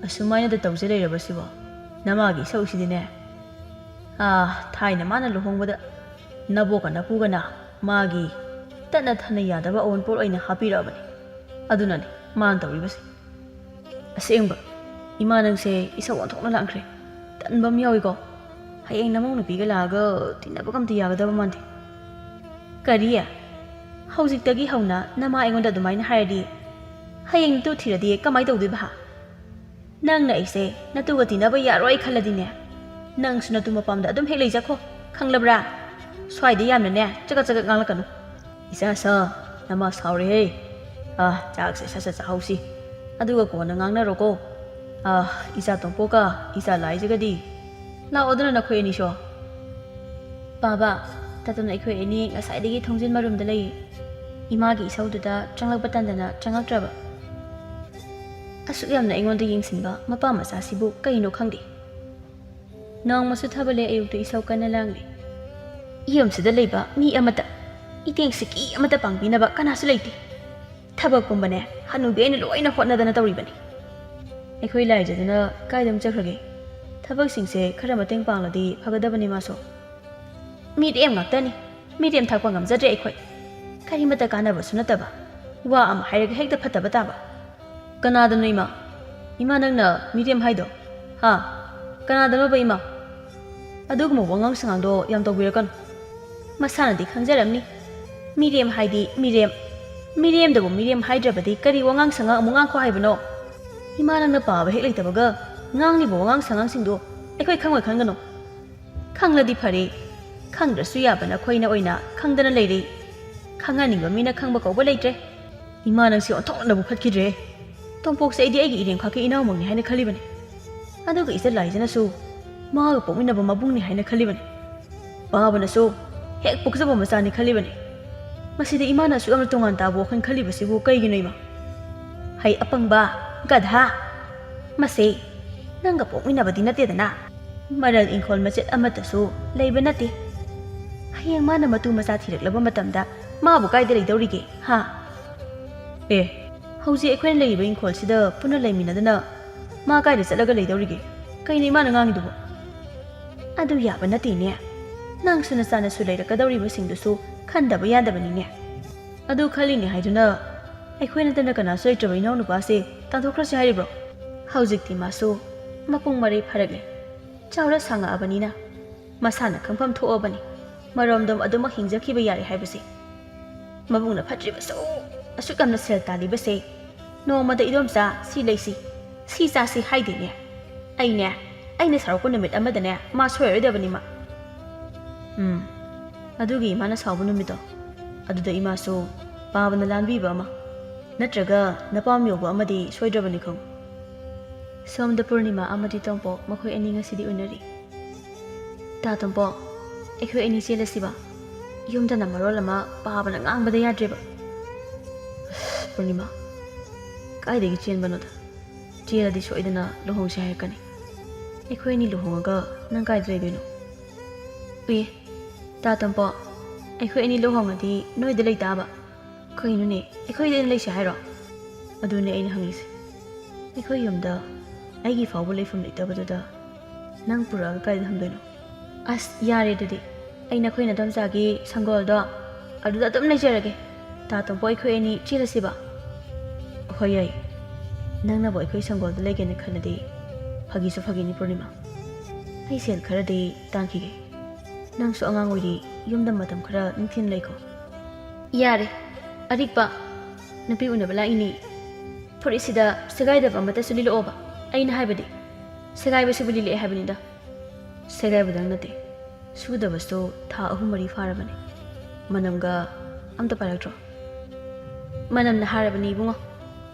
ꯑꯁꯨꯃꯥꯏꯅꯗ ꯇꯧꯖ ꯂꯩꯔꯕ ꯁꯤꯕꯣ? ꯅꯃꯥꯒꯤ ꯏꯁꯧꯁꯤꯗꯤꯅꯦ꯫ ꯑꯥ, ꯊꯥꯏꯅ ꯃꯥꯅ ꯂꯨꯍꯣꯡꯕꯗ ꯅꯕꯣꯛꯀ ꯅꯄꯨꯒꯅ ꯃꯥꯒꯤ ꯇꯠꯅ ꯊꯥꯅ ꯌꯥꯗꯕ ꯑꯑꯣꯟꯄꯣꯠ ꯑꯣꯏꯅ ꯍꯥꯞꯄꯤꯔꯛꯑꯕꯅꯤ꯫ ꯑꯗꯨꯅꯅꯤ ꯃꯥꯅ ꯇꯧꯔꯤꯕꯁꯦ꯫" "ꯑꯁꯦꯡꯕ, ꯏꯃꯥ ꯅꯪꯁꯦ ꯏꯁꯧ ꯑꯣꯟꯊꯣꯛꯅ ꯂꯥꯡꯈ꯭ꯔꯦ꯫ ꯇꯟꯕ ꯑꯃ ꯌꯥꯎꯏꯀꯣ꯫ ꯍꯌꯦꯡ ꯅꯃꯧ ꯅꯨꯄꯤꯒ ꯂꯥꯛꯑꯒ ꯇꯤꯟꯅꯕꯒ ꯑꯝꯇ ꯌꯥꯒꯗꯕ ꯃꯥꯟꯗꯦ꯫" "ꯀꯔꯤ? ꯍꯧꯖꯤꯛꯇꯒꯤ ꯍꯧꯅ ꯅꯃꯥ ꯑꯩꯉꯣꯟꯗ ꯑꯗꯨꯃꯥꯏꯅ ꯍꯥꯏꯔꯗꯤ ꯍꯌꯦꯡ ꯅꯇꯨ ꯊꯤꯔꯗꯤ ꯀꯃꯥꯏ ꯇꯧꯗꯣꯏꯕ ꯍꯥ? ꯅꯪꯅ ꯑꯩꯁꯦ ꯅꯇꯨꯒ ꯇꯤꯟꯅꯕ ꯌꯥꯔꯣꯏ ꯈꯜꯂꯗꯤꯅꯦ, ꯅꯪꯁꯨ ꯅꯇꯨ ꯃꯄꯥꯝꯗ ꯑꯗꯨꯝ ꯍꯦꯛ ꯂꯩꯖꯈꯣ, ꯈꯪꯂꯕ꯭ꯔꯥ? ꯁ꯭ꯋꯥꯏꯗ ꯌꯥꯝꯅꯅꯦ ꯆꯒꯠ ꯆꯒꯠ ꯉꯥꯡꯂꯛꯀꯅꯨ꯫" "ꯏꯆꯥ ꯁꯥ, ꯅꯃꯥ ꯁꯥꯎꯔꯦꯍꯦ꯫ ꯑꯥ, ꯆꯥꯛꯁꯦ ꯁꯠ ꯁꯠ ꯆꯥꯍꯧꯁꯤ꯫ ꯑꯗꯨꯒ ꯀꯣꯟꯅ ꯉꯥꯡꯅꯔꯣꯀꯣ꯫ ꯑꯥ, ꯏꯆꯥ ꯇꯣꯝꯄꯣꯛꯀ ꯏꯆꯥ ꯂꯥꯏꯖꯒꯗꯤ ꯂꯥꯛꯑꯣꯗꯅ ꯅꯈꯣꯏ ꯑꯅꯤꯁꯨ꯫" "ꯄꯥꯕ, ꯇꯥꯇꯣꯟ ꯑꯩꯈꯣꯏ ꯑꯅꯤ ꯉꯁꯥꯏꯗꯒꯤ ꯊꯣꯡꯖꯤꯟ ꯃꯔꯨꯝꯗ ꯂꯩ꯫" ꯏꯃꯥꯒꯤ ꯏꯁꯧꯗꯨꯗ ꯆꯪꯂꯛꯄ ꯇꯟꯗꯅ ꯆꯪꯂꯛꯇ꯭ꯔꯕ꯫ ꯑꯁꯨꯛ ꯌꯥꯝꯅ ꯑꯩꯉꯣꯟꯗ ꯌꯦꯡꯁꯤꯟꯕ ꯃꯄꯥ ꯃꯆꯥꯁꯤꯕꯨ ꯀꯩꯅꯣ ꯈꯪꯗꯦ꯫ ꯅꯣꯡꯃꯁꯨ ꯊꯥꯕꯜꯂꯦ ꯑꯌꯨꯛꯇ ꯏꯁꯧ ꯀꯟꯅ ꯂꯥꯡꯂꯤ꯫ ꯌꯨꯝꯁꯤꯗ ꯂꯩꯕ ꯃꯤ ꯑꯃꯠꯇ, ꯏꯇꯦꯡ ꯁꯤꯀꯤ ꯑꯃꯠꯇ ꯄꯥꯡꯕꯤꯅꯕ ꯀꯅꯥꯁꯨ ꯂꯩꯇꯦ꯫ ꯊꯕꯛ ꯄꯨꯝꯕꯅꯦ ꯍꯅꯨꯕꯤ ꯑꯩꯅ ꯂꯣꯏꯅ ꯍꯣꯠꯅꯗꯅ ꯇꯧꯔꯤꯕꯅꯤ꯫ ꯑꯩꯈꯣꯏ ꯂꯥꯏꯖꯗꯨꯅ ꯀꯥꯏꯗ ꯑꯃꯨꯛ ꯆꯠꯈ꯭ꯔꯒꯦ? ꯊꯕꯛꯁꯤꯡꯁꯦ ꯈꯔ ꯃꯇꯦꯡ ꯄꯥꯡꯂꯗꯤ ꯐꯒꯗꯕꯅꯤ ꯃꯥꯁꯨ꯫ ꯃꯤꯔꯦꯝ ꯉꯥꯛꯇꯅꯤ꯫ ꯃꯤꯔꯦꯝ ꯊꯥꯛꯄ ꯉꯝꯖꯗ꯭ꯔꯦ ꯑꯩꯈꯣꯏ꯫ ꯀꯔꯤꯃꯠꯇ ꯀꯥꯟꯅꯕꯁꯨ ꯅꯠꯇꯕ꯫ ꯋꯥ ꯑꯃ ꯍꯥꯏꯔꯒ ꯍꯦꯛꯇ ꯐꯠꯇꯕ ꯇꯥꯕ꯫ ꯀꯅꯥꯗꯅꯣ ꯏꯃꯥ? ꯏꯃꯥ ꯅꯪꯅ ꯃꯤꯔꯦꯝ ꯍꯥꯏꯗꯣ? ꯍꯥ? ꯀꯅꯥꯗꯅꯣꯕ ꯏꯃꯥ? ꯑꯗꯨꯒꯨꯝꯕ ꯋꯥꯉꯥꯡ ꯁꯉꯥꯡꯗꯣ ꯌꯥꯝ ꯇꯧꯕꯤꯔꯛꯀꯅꯨ꯫ ꯃꯁꯥꯅꯗꯤ ꯈꯪꯖꯔꯝꯅꯤ꯫ ꯃꯤꯔꯦꯝ ꯍꯥꯏꯗꯤ ꯃꯤꯔꯦꯝ꯫ ꯃꯤꯔꯦꯝꯗꯕꯨ ꯃꯤꯔꯦꯝ ꯍꯥꯏꯗ꯭ꯔꯕꯗꯤ ꯀꯔꯤ ꯋꯥꯉꯥꯡ ꯁꯉꯥꯡ ꯑꯃꯨꯛ ꯉꯥꯡꯈꯣ ꯍꯥꯏꯕꯅꯣ? ꯏꯃꯥ ꯅꯪꯅ ꯄꯥꯕ ꯍꯦꯛ ꯂꯩꯇꯕꯒ ꯉꯥꯡꯂꯤꯕ ꯋꯥꯉꯥꯡ ꯁꯉꯥꯡꯁꯤꯡꯗꯣ ꯑꯩꯈꯣꯏ ꯈꯪꯉꯣꯏ ꯈꯟꯒꯅꯨ꯫ ꯈꯪꯂꯗꯤ ꯐꯔꯦ, ꯈꯪꯗ꯭ꯔꯁꯨ ꯌꯥꯕ ꯅꯈꯣꯏꯅ ꯑꯣꯏꯅ ꯈꯪꯗꯅ ꯂꯩꯔꯦ꯫ ꯈꯪꯍꯟꯅꯤꯡꯕ ꯃꯤꯅ ꯈꯪꯕ ꯀꯧꯕ ꯂꯩꯇ꯭ꯔꯦ꯫ ꯏꯃꯥ ꯅꯪꯁꯦ ꯑꯣꯟꯊꯣꯛꯅꯕꯨ ꯐꯠꯈꯤꯗ꯭ꯔꯦ꯫ ꯇꯣꯝꯄꯣꯛꯁꯦ ꯑꯩꯗꯤ ꯑꯩꯒꯤ ꯏꯔꯦꯝ ꯈꯥꯛꯀꯤ ꯏꯅꯥꯎꯃꯛꯅꯤ ꯍꯥꯏꯅ ꯈꯜꯂꯤꯕꯅꯤ꯫ ꯑꯗꯨꯒ ꯏꯆꯜ ꯂꯥꯏꯖꯅꯁꯨ ꯃꯥꯒ ꯄꯣꯛꯃꯤꯟꯅꯕ ꯃꯕꯨꯡꯅꯤ ꯍꯥꯏꯅ ꯈꯜꯂꯤꯕꯅꯤ꯫ ꯄꯥꯕꯅꯁꯨ ꯍꯦꯛ ꯄꯣꯛꯆꯕ ꯃꯆꯥꯅꯤ ꯈꯜꯂꯤꯕꯅꯤ꯫ ꯃꯁꯤꯗ ꯏꯃꯥꯅ ꯑꯁꯨꯛ ꯌꯥꯝꯅ ꯇꯣꯉꯥꯟ ꯇꯥꯕ ꯋꯥꯈꯜ ꯈꯜꯂꯤꯕꯁꯤꯕꯨ ꯀꯩꯒꯤꯅꯣ ꯏꯃꯥ? ꯍꯩ ꯑꯄꯪꯕ, ꯒꯙꯥ꯫ ꯃꯁꯦ ꯅꯪꯒ ꯄꯣꯛꯃꯤꯟꯅꯕꯗꯤ ꯅꯠꯇꯦꯗꯅ꯫ ꯃꯔꯜ ꯏꯪꯈꯣꯜ ꯃꯆꯦꯠ ꯑꯃꯠꯇꯁꯨ ꯂꯩꯕ ꯅꯠꯇꯦ꯫ ꯍꯌꯦꯡ ꯃꯥꯅ ꯃꯇꯨ ꯃꯆꯥ ꯊꯤꯔꯛꯂꯕ ꯃꯇꯝꯗ ꯃꯥꯕꯨ ꯀꯥꯏꯗ ꯂꯩꯗꯧꯔꯤꯒꯦ, ꯍꯥ? ꯑꯦ, ꯍꯧꯖꯤꯛ ꯑꯩꯈꯣꯏꯅ ꯂꯩꯔꯤꯕ ꯏꯪꯈꯣꯜꯁꯤꯗ ꯄꯨꯟꯅ ꯂꯩꯃꯤꯟꯅꯗꯅ ꯃꯥ ꯀꯥꯏꯗ ꯆꯠꯂꯒ ꯂꯩꯗꯧꯔꯤꯒꯦ? ꯀꯩꯅꯣ ꯏꯃꯥꯅ ꯉꯥꯡꯉꯤꯗꯨꯕꯣ? ꯑꯗꯨ ꯌꯥꯕ ꯅꯠꯇꯦꯅꯦ꯫ ꯅꯪꯁꯨ ꯅꯆꯥꯅꯁꯨ ꯂꯩꯔꯛꯀꯗꯧꯔꯤꯕꯁꯤꯡꯗꯨꯁꯨ ꯈꯟꯗꯕ ꯌꯥꯗꯕꯅꯤꯅꯦ꯫ ꯑꯗꯨ ꯈꯜꯂꯤꯅꯦ ꯍꯥꯏꯗꯨꯅ ꯑꯩꯈꯣꯏ ꯅꯠꯇꯅ ꯀꯅꯥꯁꯨ ꯂꯩꯇ꯭ꯔꯕ ꯏꯅꯥꯎꯅꯨꯄꯥꯁꯦ ꯇꯥꯟꯊꯣꯛꯈ꯭ꯔꯁꯤ ꯍꯥꯏꯔꯤꯕ꯭ꯔꯣ? ꯍꯧꯖꯤꯛꯇꯤ ꯃꯥꯁꯨ ꯃꯄꯨꯡ ꯃꯔꯩ ꯐꯥꯔꯛꯂꯦ꯫ ꯆꯥꯎꯔ ꯁꯥꯡꯉꯛꯑꯕꯅꯤꯅ ꯃꯁꯥꯅ ꯈꯪꯐꯝ ꯊꯣꯛꯑꯕꯅꯤ ꯃꯔꯣꯝꯗꯣꯝ ꯑꯗꯨꯃꯛ ꯍꯤꯡꯖꯈꯤꯕ ꯌꯥꯔꯦ ꯍꯥꯏꯕꯁꯦ꯫ ꯃꯕꯨꯡꯅ ꯐꯠꯇ꯭ꯔꯤꯕꯁꯨ ꯑꯁꯨꯛ ꯌꯥꯝꯅ ꯁꯦꯜ ꯇꯥꯜꯂꯤꯕꯁꯦ ꯅꯣꯡꯃꯗ "ꯏꯗꯣꯝꯆꯥ, ꯁꯤ ꯂꯩꯁꯤ, ꯁꯤ ꯆꯥꯁꯤ" ꯍꯥꯏꯗꯦꯅꯦ꯫ ꯑꯩꯅꯦ, ꯑꯩꯅ ꯁꯥꯎꯔꯛꯄ ꯅꯨꯃꯤꯠ ꯑꯃꯗꯅꯦ ꯃꯥ ꯁꯣꯏꯔꯔꯣꯏꯗꯕꯅꯤꯃ꯫ ꯎꯝ, ꯑꯗꯨꯒꯤ ꯏꯃꯥꯅ ꯁꯥꯎꯕ ꯅꯨꯃꯤꯠꯇꯣ, ꯑꯗꯨꯗ ꯏꯃꯥꯁꯨ ꯄꯥꯕꯅ ꯂꯥꯟꯕꯤꯕ ꯑꯃ, ꯅꯠꯇ꯭ꯔꯒ ꯅꯄꯥꯝ ꯌꯧꯕ ꯑꯃꯗꯤ ꯁꯣꯏꯗ꯭ꯔꯕꯅꯤ ꯈꯪꯉꯨ꯫ ꯁꯣꯝꯗ ꯄꯨꯔꯅꯤꯃꯥ ꯑꯃꯗꯤ ꯇꯣꯝꯄꯣꯛ ꯃꯈꯣꯏ ꯑꯅꯤ ꯉꯁꯤꯗꯤ ꯎꯅꯔꯤ꯫ "ꯇꯥ ꯇꯣꯝꯄꯣꯛ, ꯑꯩꯈꯣꯏ ꯑꯅꯤ ꯆꯦꯜꯂꯁꯤꯕ? ꯌꯨꯝꯗꯅ ꯃꯔꯣꯜ ꯑꯃ ꯄꯥꯕꯅ ꯉꯥꯡꯕꯗ ꯌꯥꯗ꯭ꯔꯦꯕ꯫" "ꯑꯁ, ꯄꯨꯔꯅꯤꯃꯥ, ꯀꯥꯏꯗꯒꯤ ꯆꯦꯟꯕꯅꯣꯗ? ꯆꯦꯜꯂꯗꯤ ꯁꯣꯏꯗꯅ ꯂꯨꯍꯣꯡꯁꯦ ꯍꯥꯏꯔꯛꯀꯅꯤ꯫ ꯑꯩꯈꯣꯏ ꯑꯅꯤ ꯂꯨꯍꯣꯡꯉꯒ ꯅꯪ ꯀꯥꯏꯗ ꯂꯩꯗꯣꯏꯅꯣ?" "ꯎꯏ, ꯇꯥ ꯇꯣꯝꯄꯣꯛ, ꯑꯩꯈꯣꯏ ꯑꯅꯤ ꯂꯨꯍꯣꯡꯉꯗꯤ ꯅꯣꯏꯗ ꯂꯩꯇꯥꯕ?" "ꯀꯩꯅꯣꯅꯦ, ꯑꯩꯈꯣꯏꯗ ꯑꯣꯏꯅ ꯂꯩꯁꯦ ꯍꯥꯏꯔꯣ?" "ꯑꯗꯨꯅꯦ ꯑꯩꯅ ꯍꯪꯉꯤꯁꯦ꯫ ꯑꯩꯈꯣꯏ ꯌꯨꯝꯗ ꯑꯩꯒꯤ ꯐꯥꯎꯕ ꯂꯩꯐꯝ ꯂꯩꯇꯕꯗꯨꯗ ꯅꯪ ꯄꯨꯔꯛꯑꯒ ꯀꯥꯏꯗ ꯊꯝꯗꯣꯏꯅꯣ?" "ꯑꯁ, ꯌꯥꯔꯦ ꯑꯗꯨꯗꯤ꯫ ꯑꯩ ꯅꯈꯣꯏ ꯅꯗꯣꯝꯆꯥꯒꯤ ꯁꯪꯒꯣꯜꯗꯣ ꯑꯗꯨꯗ ꯑꯗꯨꯝ ꯂꯩꯖꯔꯒꯦ꯫ ꯇꯥ ꯇꯣꯝꯄꯣꯛ, ꯑꯩꯈꯣꯏ ꯑꯅꯤ ꯆꯦꯜꯂꯁꯤꯕ?" "ꯍꯣꯏ, ꯌꯥꯏ꯫ ꯅꯪꯅꯕꯨ ꯑꯩꯈꯣꯏ ꯁꯪꯒꯣꯜꯗ ꯂꯩꯒꯦꯅ ꯈꯜꯂꯗꯤ ꯐꯥꯒꯤꯁꯨ ꯐꯥꯒꯤꯅꯤ ꯄꯨꯔꯅꯤꯃꯥ꯫ ꯑꯩ ꯁꯦꯜ ꯈꯔꯗꯤ ꯇꯥꯟꯈꯤꯒꯦ꯫ ꯅꯪꯁꯨ ꯑꯉꯥꯡ ꯑꯣꯏꯔꯤ, ꯌꯨꯝꯗ ꯃꯇꯝ ꯈꯔ ꯅꯤꯡꯊꯤꯅ ꯂꯩꯈꯣ꯫" "ꯌꯥꯔꯦ, ꯑꯔꯤꯛꯄ, ꯅꯨꯄꯤ ꯎꯅꯕ ꯂꯥꯛꯏꯅꯦ꯫ ꯐꯨꯔꯤꯠꯁꯤꯗ ꯁꯦꯒꯥꯏꯗꯕ ꯑꯃꯠꯇꯁꯨ ꯂꯤꯠꯂꯛꯑꯣꯕ꯫ ꯑꯩꯅ ꯍꯥꯏꯕꯗꯤ, ꯁꯦꯒꯥꯏꯕꯁꯤꯕꯨ ꯂꯤꯠꯂꯛꯑꯦ ꯍꯥꯏꯕꯅꯤꯗ꯫" "ꯁꯦꯒꯥꯏꯕꯗꯪ ꯅꯠꯇꯦ, ꯁꯨꯗꯕꯁꯨ ꯊꯥ ꯑꯍꯨꯝ ꯃꯔꯤ ꯐꯥꯔꯕꯅꯤ꯫ ꯃꯅꯝꯒ ꯑꯝꯇ ꯄꯥꯏꯔꯛꯇ꯭ꯔꯣ?" "ꯃꯅꯝꯅ ꯍꯥꯏꯔꯕꯅꯤ ꯏꯕꯨꯡꯉꯣ,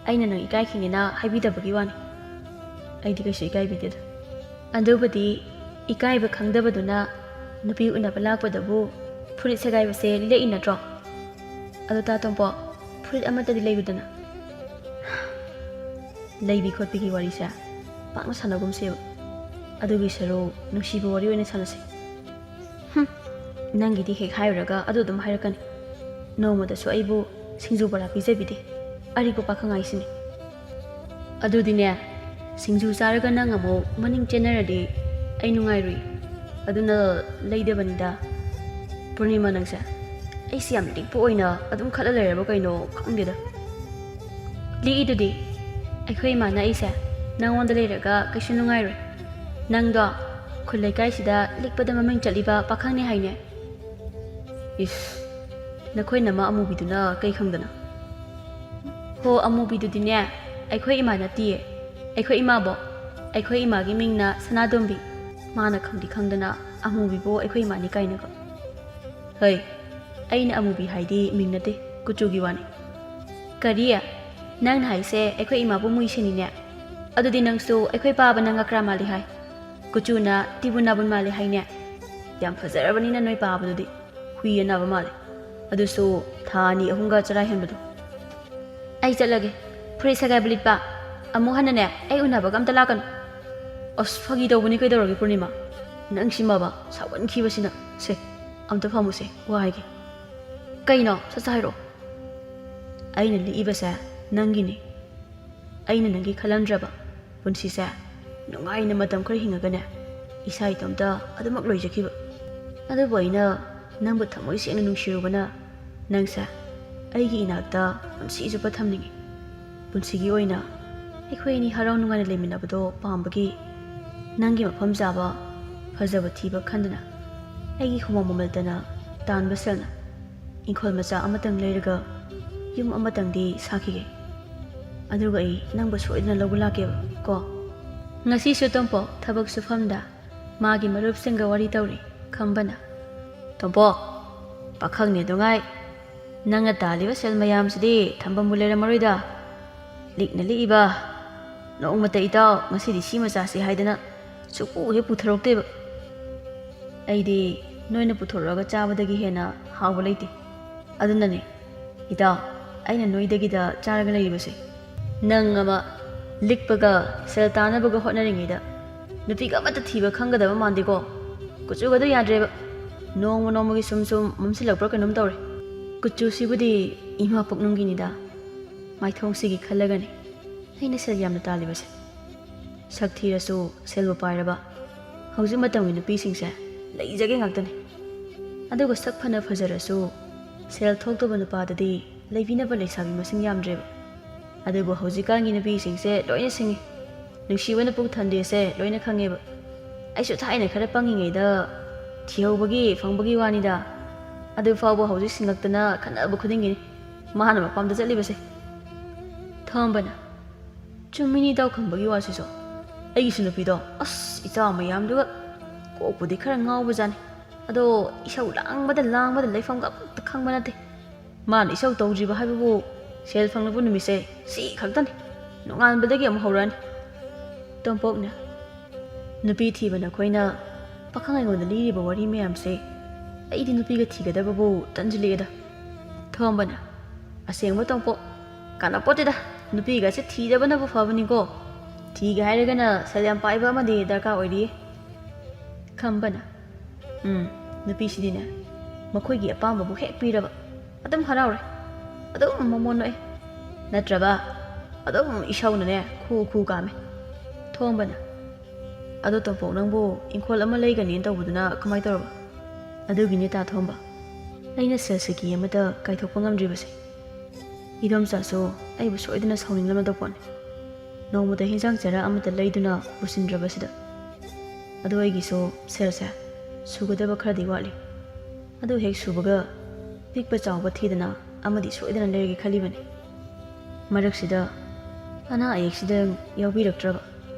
ꯑꯩꯅ ꯅꯪ ꯏꯀꯥꯏꯈꯤꯅꯦꯅ ꯍꯥꯏꯕꯤꯗꯕꯒꯤ ꯋꯥꯅꯤ꯫ ꯑꯩꯗꯤ ꯀꯩꯁꯨ ꯏꯀꯥꯏꯕꯤꯗꯦꯗ꯫" "ꯑꯗꯨꯕꯨꯗꯤ ꯏꯀꯥꯏꯕ ꯈꯪꯗꯕꯗꯨꯅ ꯅꯨꯄꯤ ꯎꯅꯕ ꯂꯥꯛꯄꯗꯕꯨ ꯐꯨꯔꯤꯠ ꯁꯦꯒꯥꯏꯕꯁꯦ ꯂꯤꯠꯂꯛꯏ ꯅꯠꯇ꯭ꯔꯣ?" ꯑꯗꯣ ꯇꯥ ꯇꯣꯝꯄꯣ, ꯐꯨꯔꯤꯠ ꯑꯃꯠꯇꯗꯤ ꯂꯩꯌꯨꯗꯅ꯫ ꯂꯩꯕꯤ ꯈꯣꯠꯄꯤꯒꯤ ꯋꯥꯔꯤꯁꯦ ꯄꯥꯛꯅ ꯁꯥꯟꯅꯒꯨꯝꯁꯦꯕ꯫ ꯑꯗꯨꯒꯤ ꯁꯔꯨꯛ ꯅꯨꯡꯁꯤꯕ ꯋꯥꯔꯤ ꯑꯣꯏꯅ ꯁꯥꯟꯅꯁꯦ꯫ ꯍꯨꯝ, ꯅꯪꯒꯤꯗꯤ ꯍꯦꯛ ꯍꯥꯏꯔꯨꯔꯒ ꯑꯗꯨ ꯑꯗꯨꯝ ꯍꯥꯏꯔꯛꯀꯅꯤ꯫ ꯅꯣꯡꯃꯗꯁꯨ ꯑꯩꯕꯨ ꯁꯤꯡꯖꯨ ꯕꯣꯔꯥ ꯄꯤꯖꯕꯤꯗꯦ꯫ ꯑꯔꯤꯛꯄ ꯄꯥꯈꯪ ꯍꯥꯏꯁꯤꯅꯤ꯫ ꯑꯗꯨꯗꯤꯅꯦ, ꯁꯤꯡꯖꯨ ꯆꯥꯔꯒ ꯅꯪ ꯑꯃꯨꯛ ꯃꯅꯤꯡ ꯆꯦꯟꯅꯔꯗꯤ ꯑꯩ ꯅꯨꯡꯉꯥꯏꯔꯨꯏ꯫ ꯑꯗꯨꯅ ꯂꯩꯗꯕꯅꯤꯗ꯫ ꯄꯨꯔꯅꯤꯃꯥ, ꯅꯪꯁꯦ ꯑꯩꯁꯦ ꯌꯥꯝ ꯂꯤꯛꯄ ꯑꯣꯏꯅ ꯑꯗꯨꯝ ꯈꯜꯂ ꯂꯩꯔꯕ ꯀꯩꯅꯣ ꯈꯪꯗꯦꯗ꯫ ꯂꯤꯛꯏꯗꯨꯗꯤ, ꯑꯩꯈꯣꯏ ꯏꯃꯥꯅ ꯑꯩꯁꯦ ꯅꯪꯉꯣꯟꯗ ꯂꯩꯔꯒ ꯀꯩꯁꯨ ꯅꯨꯡꯉꯥꯏꯔꯣꯏ꯫ ꯅꯪꯗꯣ ꯈꯨꯜ ꯂꯩꯀꯥꯏꯁꯤꯗ ꯂꯤꯛꯄꯗ ꯃꯃꯤꯡ ꯆꯠꯂꯤꯕ ꯄꯥꯈꯪꯅꯤ ꯍꯥꯏꯅꯦ꯫ ꯏꯁ, ꯅꯈꯣꯏ ꯅꯃꯥ ꯑꯃꯨꯕꯤꯗꯨꯅ ꯀꯩ ꯈꯪꯗꯅ? ꯍꯣ, ꯑꯃꯨꯕꯤꯗꯨꯗꯤꯅꯦ, ꯑꯩꯈꯣꯏ ꯏꯃꯥ ꯅꯠꯇꯤꯌꯦ꯫ ꯑꯩꯈꯣꯏ ꯏꯃꯥꯕꯣ, ꯑꯩꯈꯣꯏ ꯏꯃꯥꯒꯤ ꯃꯤꯡꯅ ꯁꯅꯥꯇꯣꯝꯕꯤ꯫ ꯃꯥꯅ ꯈꯪꯗꯤ ꯈꯪꯗꯅ ꯑꯃꯨꯕꯤꯕꯨ ꯑꯩꯈꯣꯏ ꯏꯃꯥꯅꯤ ꯀꯥꯏꯅꯒ꯫ ꯍꯩ, ꯑꯩꯅ ꯑꯃꯨꯕꯤ ꯍꯥꯏꯗꯤ ꯃꯤꯡ ꯅꯠꯇꯦ, ꯀꯨꯆꯨꯒꯤ ꯋꯥꯅꯤ꯫ ꯀꯔꯤ? ꯅꯪꯅ ꯍꯥꯏꯁꯦ ꯑꯩꯈꯣꯏ ꯏꯃꯥꯕꯨ ꯃꯨꯏꯁꯤꯅꯤꯅꯦ? ꯑꯗꯨꯗꯤ ꯅꯪꯁꯨ ꯑꯩꯈꯣꯏ ꯄꯥꯕ ꯅꯪ ꯉꯀ꯭ꯔꯥ ꯃꯥꯜꯂꯤ ꯍꯥꯏ꯫ ꯀꯨꯆꯨꯅ ꯇꯤꯕꯨ ꯅꯥꯕꯨꯟ ꯃꯥꯜꯂꯤ ꯍꯥꯏꯅꯦ꯫ ꯌꯥꯝ ꯐꯖꯔꯕꯅꯤꯅ ꯅꯣꯏ ꯄꯥꯕꯗꯨꯗꯤ꯫ ꯍꯨꯏ ꯑꯅꯥꯕ ꯃꯥꯜꯂꯦ꯫ ꯑꯗꯨꯁꯨ ꯊꯥ ꯑꯅꯤ ꯑꯍꯨꯝꯒ ꯆꯔꯥ ꯍꯦꯟꯕꯗꯣ꯫ ꯑꯩ ꯆꯠꯂꯒꯦ꯫ ꯐꯨꯔꯤꯠ ꯁꯒꯥꯏꯕ ꯂꯤꯠꯄ꯫ ꯑꯃꯨꯛ ꯍꯟꯅꯅꯦ, ꯑꯩ ꯎꯅꯕꯒ ꯑꯝꯇ ꯂꯥꯛꯀꯅꯨ꯫ ꯑꯁ, ꯐꯥꯒꯤ ꯇꯧꯕꯅꯤ, ꯀꯩꯗꯧꯔꯒꯦ ꯄꯨꯔꯅꯤꯃꯥ? ꯅꯪꯁꯤꯃꯕ ꯁꯥꯎꯒꯟꯈꯤꯕꯁꯤꯅ꯫ ꯁꯦ, ꯑꯝꯇ ꯐꯝꯃꯨꯁꯦ, ꯋꯥ ꯍꯥꯏꯒꯦ꯫ ꯀꯩꯅꯣ? ꯁꯠ ꯁꯠ ꯍꯥꯏꯔꯛꯑꯣ꯫ ꯑꯩꯅ ꯂꯤꯛꯏꯕꯁꯦ ꯅꯪꯒꯤꯅꯤ꯫ ꯑꯩꯅ ꯅꯪꯒꯤ ꯈꯜꯂꯝꯗ꯭ꯔꯕ ꯄꯨꯟꯁꯤꯁꯦ ꯅꯨꯡꯉꯥꯏꯅ ꯃꯇꯝ ꯈꯔ ꯍꯤꯡꯉꯒꯅꯦ, ꯏꯁꯥ ꯏꯇꯣꯝꯇ ꯑꯗꯨꯃꯛ ꯂꯣꯏꯖꯈꯤꯕ꯫ ꯑꯗꯨꯕꯨ ꯑꯩꯅ ꯅꯪꯕꯨ ꯊꯃꯣꯏ ꯁꯦꯡꯅ ꯅꯨꯡꯁꯤꯔꯨꯕꯅ ꯅꯪꯁꯦ ꯑꯩꯒꯤ ꯏꯅꯥꯛꯇ ꯄꯨꯟꯁꯤ ꯆꯨꯞꯄ ꯊꯝꯅꯤꯡꯉꯤ꯫ ꯄꯨꯟꯁꯤꯒꯤ ꯑꯣꯏꯅ ꯑꯩꯈꯣꯏ ꯑꯅꯤ ꯍꯔꯥꯎ ꯅꯨꯡꯉꯥꯏꯅ ꯂꯩꯃꯤꯟꯅꯕꯗꯣ ꯄꯥꯝꯕꯒꯤ ꯅꯪꯒꯤ ꯃꯐꯝ ꯆꯥꯕ, ꯐꯖꯕ ꯊꯤꯕ ꯈꯟꯗꯨꯅ ꯑꯩꯒꯤ ꯈꯨꯃꯣ ꯃꯃꯜꯇꯅ ꯇꯥꯟꯕ ꯁꯦꯜꯅ ꯏꯪꯈꯣꯜ ꯃꯆꯥ ꯑꯃꯇꯪ ꯂꯩꯔꯒ ꯌꯨꯝ ꯑꯃꯇꯪꯗꯤ ꯁꯥꯈꯤꯒꯦ꯫ ꯑꯗꯨꯒ ꯑꯩ ꯅꯪꯕꯨ ꯁꯣꯏꯗꯅ ꯂꯧꯕ ꯂꯥꯛꯀꯦꯕ ꯀꯣ꯫ ꯉꯁꯤꯁꯨ ꯇꯣꯝꯄꯣ ꯊꯕꯛ ꯁꯨꯐꯝꯗ ꯃꯥꯒꯤ ꯃꯔꯨꯞꯁꯤꯡꯒ ꯋꯥꯔꯤ ꯇꯧꯔꯤ꯫ ꯈꯝꯕꯅ, "ꯇꯣꯝꯄꯣ, ꯄꯥꯈꯪꯅꯦ ꯑꯗꯨꯉꯥꯏ ꯅꯪꯅ ꯇꯥꯜꯂꯤꯕ ꯁꯦꯜ ꯃꯌꯥꯝꯁꯤꯗꯤ ꯊꯝꯐꯝꯕꯨ ꯂꯩꯔꯝꯃꯔꯣꯏꯗ꯫ ꯂꯤꯛꯅ ꯂꯤꯛꯏꯕ, ꯅꯣꯡꯃꯇ ꯏꯇꯥꯎ ꯉꯁꯤꯗꯤ ꯁꯤꯃ ꯆꯥꯁꯤ ꯍꯥꯏꯗꯅ ꯁꯨꯛꯄꯨ ꯍꯦꯛ ꯄꯨꯊꯣꯔꯛꯇꯦꯕ꯫ ꯑꯩꯗꯤ ꯅꯣꯏꯅ ꯄꯨꯊꯣꯔꯛꯑꯒ ꯆꯥꯕꯗꯒꯤ ꯍꯦꯟꯅ ꯍꯥꯎꯕ ꯂꯩꯇꯦ꯫ ꯑꯗꯨꯅꯅꯦ ꯏꯇꯥꯎ, ꯑꯩꯅ ꯅꯣꯏꯗꯒꯤꯗ ꯆꯥꯔꯒ ꯂꯩꯔꯤꯕꯁꯦ꯫ ꯅꯪ ꯑꯃ ꯂꯤꯛꯄꯒ ꯁꯦꯜ ꯇꯥꯅꯕꯒ ꯍꯣꯠꯅꯔꯤꯉꯩꯗ ꯅꯨꯄꯤꯒ ꯑꯃꯠꯇ ꯊꯤꯕ ꯈꯪꯒꯗꯕ ꯃꯥꯟꯗꯦꯀꯣ꯫ ꯀꯨꯆꯨꯒꯗꯣ ꯌꯥꯗ꯭ꯔꯦꯕ꯫ ꯅꯣꯡꯃ ꯅꯣꯡꯃꯒꯤ ꯁꯨꯝ ꯁꯨꯝ ꯃꯝꯁꯤꯜꯂꯛꯄ꯭ꯔꯥ ꯀꯩꯅꯣꯝ ꯇꯧꯔꯦ꯫ ꯀꯨꯆꯨꯁꯤꯕꯨꯗꯤ ꯏꯃꯥ ꯄꯨꯛꯅꯨꯡꯒꯤꯅꯤꯗ꯫ ꯃꯥꯏꯊꯣꯡꯁꯤꯒꯤ ꯈꯜꯂꯒꯅꯤ ꯑꯩꯅ ꯁꯦꯜ ꯌꯥꯝꯅ ꯇꯥꯜꯂꯤꯕꯁꯦ꯫ ꯁꯛ ꯊꯤꯔꯁꯨ ꯁꯦꯜꯕꯨ ꯄꯥꯏꯔꯕ ꯍꯧꯖꯤꯛ ꯃꯇꯝꯒꯤ ꯅꯨꯄꯤꯁꯤꯡꯁꯦ ꯂꯩꯖꯒꯦ ꯉꯥꯛꯇꯅꯤ꯫ ꯑꯗꯨꯒ ꯁꯛ ꯐꯅ ꯐꯖꯔꯁꯨ ꯁꯦꯜ ꯊꯣꯛꯇꯕ ꯅꯨꯄꯥꯗꯗꯤ ꯂꯩꯕꯤꯅꯕ ꯂꯩꯁꯥꯕꯤ ꯃꯁꯤꯡ ꯌꯥꯝꯗ꯭ꯔꯦꯕ꯫ ꯑꯗꯨꯕꯨ ꯍꯧꯖꯤꯛꯀꯥꯟꯒꯤ ꯅꯨꯄꯤꯁꯤꯡꯁꯦ ꯂꯣꯏꯅ ꯁꯤꯡꯉꯤ꯫ ꯅꯨꯡꯁꯤꯕꯅ ꯄꯨꯛ ꯊꯟꯗꯦꯁꯦ ꯂꯣꯏꯅ ꯈꯪꯉꯦꯕ꯫ ꯑꯩꯁꯨ ꯊꯥꯏꯅ ꯈꯔ ꯄꯪꯉꯤꯉꯩꯗ ꯊꯤꯍꯧꯕꯒꯤ ꯐꯪꯕꯒꯤ ꯋꯥꯅꯤꯗ꯫ ꯑꯗꯨ ꯐꯥꯎꯕ ꯍꯧꯖꯤꯛ ꯁꯤꯡꯉꯛꯇꯅ ꯈꯠꯅꯕ ꯈꯨꯗꯤꯡꯒꯤꯅꯤ ꯃꯥꯅ ꯃꯄꯥꯝꯗ ꯆꯠꯂꯤꯕꯁꯦ꯫ ꯊꯣꯝꯕꯅ, "ꯆꯨꯝꯃꯤꯅꯤ ꯏꯇꯥꯎ ꯈꯝꯕꯒꯤ ꯋꯥꯁꯤꯁꯨ꯫ ꯑꯩꯒꯤꯁꯨ ꯅꯨꯄꯤꯗꯣ ꯑꯁ ꯏꯆꯥꯎ ꯃꯌꯥꯝꯗꯨꯒ ꯀꯣꯛꯄꯨꯗꯤ ꯈꯔ ꯉꯥꯎꯕꯖꯥꯠꯅꯤ꯫ ꯑꯗꯣ ꯏꯁꯧ ꯂꯥꯡꯕꯗ ꯂꯥꯡꯕꯗ ꯂꯩꯐꯝꯒ ꯑꯝꯇ ꯈꯪꯕ ꯅꯠꯇꯦ꯫ ꯃꯥꯅ ꯏꯁꯧ ꯇꯧꯗ꯭ꯔꯤꯕ ꯍꯥꯏꯕꯕꯨ ꯁꯦꯜ ꯐꯪꯂꯛꯄ ꯅꯨꯃꯤꯠꯁꯦ ꯁꯤ ꯈꯛꯇꯅꯤ꯫ ꯅꯣꯡꯉꯥꯟꯕꯗꯒꯤ ꯑꯃꯨꯛ ꯍꯧꯔꯛꯑꯅꯤ꯫" ꯇꯣꯝꯄꯣꯛꯅ, "ꯅꯨꯄꯤ ꯊꯤꯕ ꯅꯈꯣꯏꯅ ꯄꯥꯈꯪ ꯑꯩꯉꯣꯟꯗ ꯂꯤꯔꯤꯕ ꯋꯥꯔꯤ ꯃꯌꯥꯝꯁꯦ ꯑꯩꯗꯤ ꯅꯨꯄꯤꯒ ꯊꯤꯒꯗꯕꯕꯨ ꯇꯟꯁꯤꯜꯂꯛꯑꯦꯗ꯫" ꯊꯣꯝꯕꯅ, "ꯑꯁꯦꯡꯕ ꯇꯣꯝꯄꯣꯛ, ꯀꯥꯟꯅꯄꯣꯠꯇꯦꯗ꯫ ꯅꯨꯄꯤꯒꯁꯦ ꯊꯤꯗꯕꯅꯕꯨ ꯐꯕꯅꯤꯀꯣ꯫ ꯊꯤꯒꯦ ꯍꯥꯏꯔꯒꯅ ꯁꯦꯜ ꯌꯥꯝ ꯄꯥꯏꯕ ꯑꯃꯗꯤ ꯗꯔꯀꯥꯔ ꯑꯣꯏꯔꯤꯌꯦ꯫" ꯈꯝꯕꯅ, "ꯎꯝ, ꯅꯨꯄꯤꯁꯤꯗꯤꯅꯦ, ꯃꯈꯣꯏꯒꯤ ꯑꯄꯥꯝꯕꯕꯨ ꯍꯦꯛ ꯄꯤꯔꯕ ꯑꯗꯨꯝ ꯍꯔꯥꯎꯔꯦ꯫ ꯑꯗꯨꯝ ꯃꯃꯣꯟ ꯅꯣꯛꯑꯦ꯫ ꯅꯠꯇ꯭ꯔꯕ ꯑꯗꯨꯝ ꯏꯁꯧꯅꯅꯦ ꯈꯨ ꯈꯨ ꯀꯥꯝꯃꯦ꯫" ꯊꯣꯝꯕꯅ, "ꯑꯗꯣ ꯇꯣꯝꯄꯣꯛ, ꯅꯪꯕꯨ ꯏꯪꯈꯣꯜ ꯑꯃ ꯂꯩꯒꯅꯤꯅ ꯇꯧꯕꯗꯨꯅ ꯀꯃꯥꯏꯅ ꯇꯧꯔꯕ?" "ꯑꯗꯨꯒꯤꯅꯦ ꯇꯥ ꯊꯣꯝꯕ, ꯑꯩꯅ ꯁꯦꯜ ꯁꯤꯀꯤ ꯑꯃꯠꯇ ꯀꯥꯏꯊꯣꯛꯄ ꯉꯝꯗ꯭ꯔꯤꯕꯁꯦ꯫ ꯏꯗꯣꯝꯆꯥꯁꯨ ꯑꯩꯕꯨ ꯁꯣꯏꯗꯅ ꯁꯥꯎꯅꯤꯡꯂꯝꯂꯗꯧ ꯄꯣꯠꯅꯤ꯫ ꯅꯣꯡꯃꯗ ꯍꯤꯟꯖꯥꯡ ꯆꯔꯥ ꯑꯃꯠꯇ ꯂꯩꯗꯨꯅ ꯄꯨꯁꯤꯟꯗ꯭ꯔꯕꯁꯤꯗ꯫ ꯑꯗꯣ ꯑꯩꯒꯤꯁꯨ ꯁꯦꯜꯁꯦ ꯁꯨꯒꯗꯕ ꯈꯔꯗꯤ ꯋꯥꯠꯂꯤ꯫ ꯑꯗꯨ ꯍꯦꯛ ꯁꯨꯕꯒ ꯄꯤꯛꯄ ꯆꯥꯎꯕ ꯊꯤꯗꯅ ꯑꯃꯗꯤ ꯁꯣꯏꯗꯅ ꯂꯩꯔꯒꯦ ꯈꯜꯂꯤꯕꯅꯤ꯫ ꯃꯔꯛꯁꯤꯗ ꯑꯅꯥ ꯑꯌꯦꯛꯁꯤꯗ ꯌꯥꯎꯕꯤꯔꯛꯇ꯭ꯔꯕ,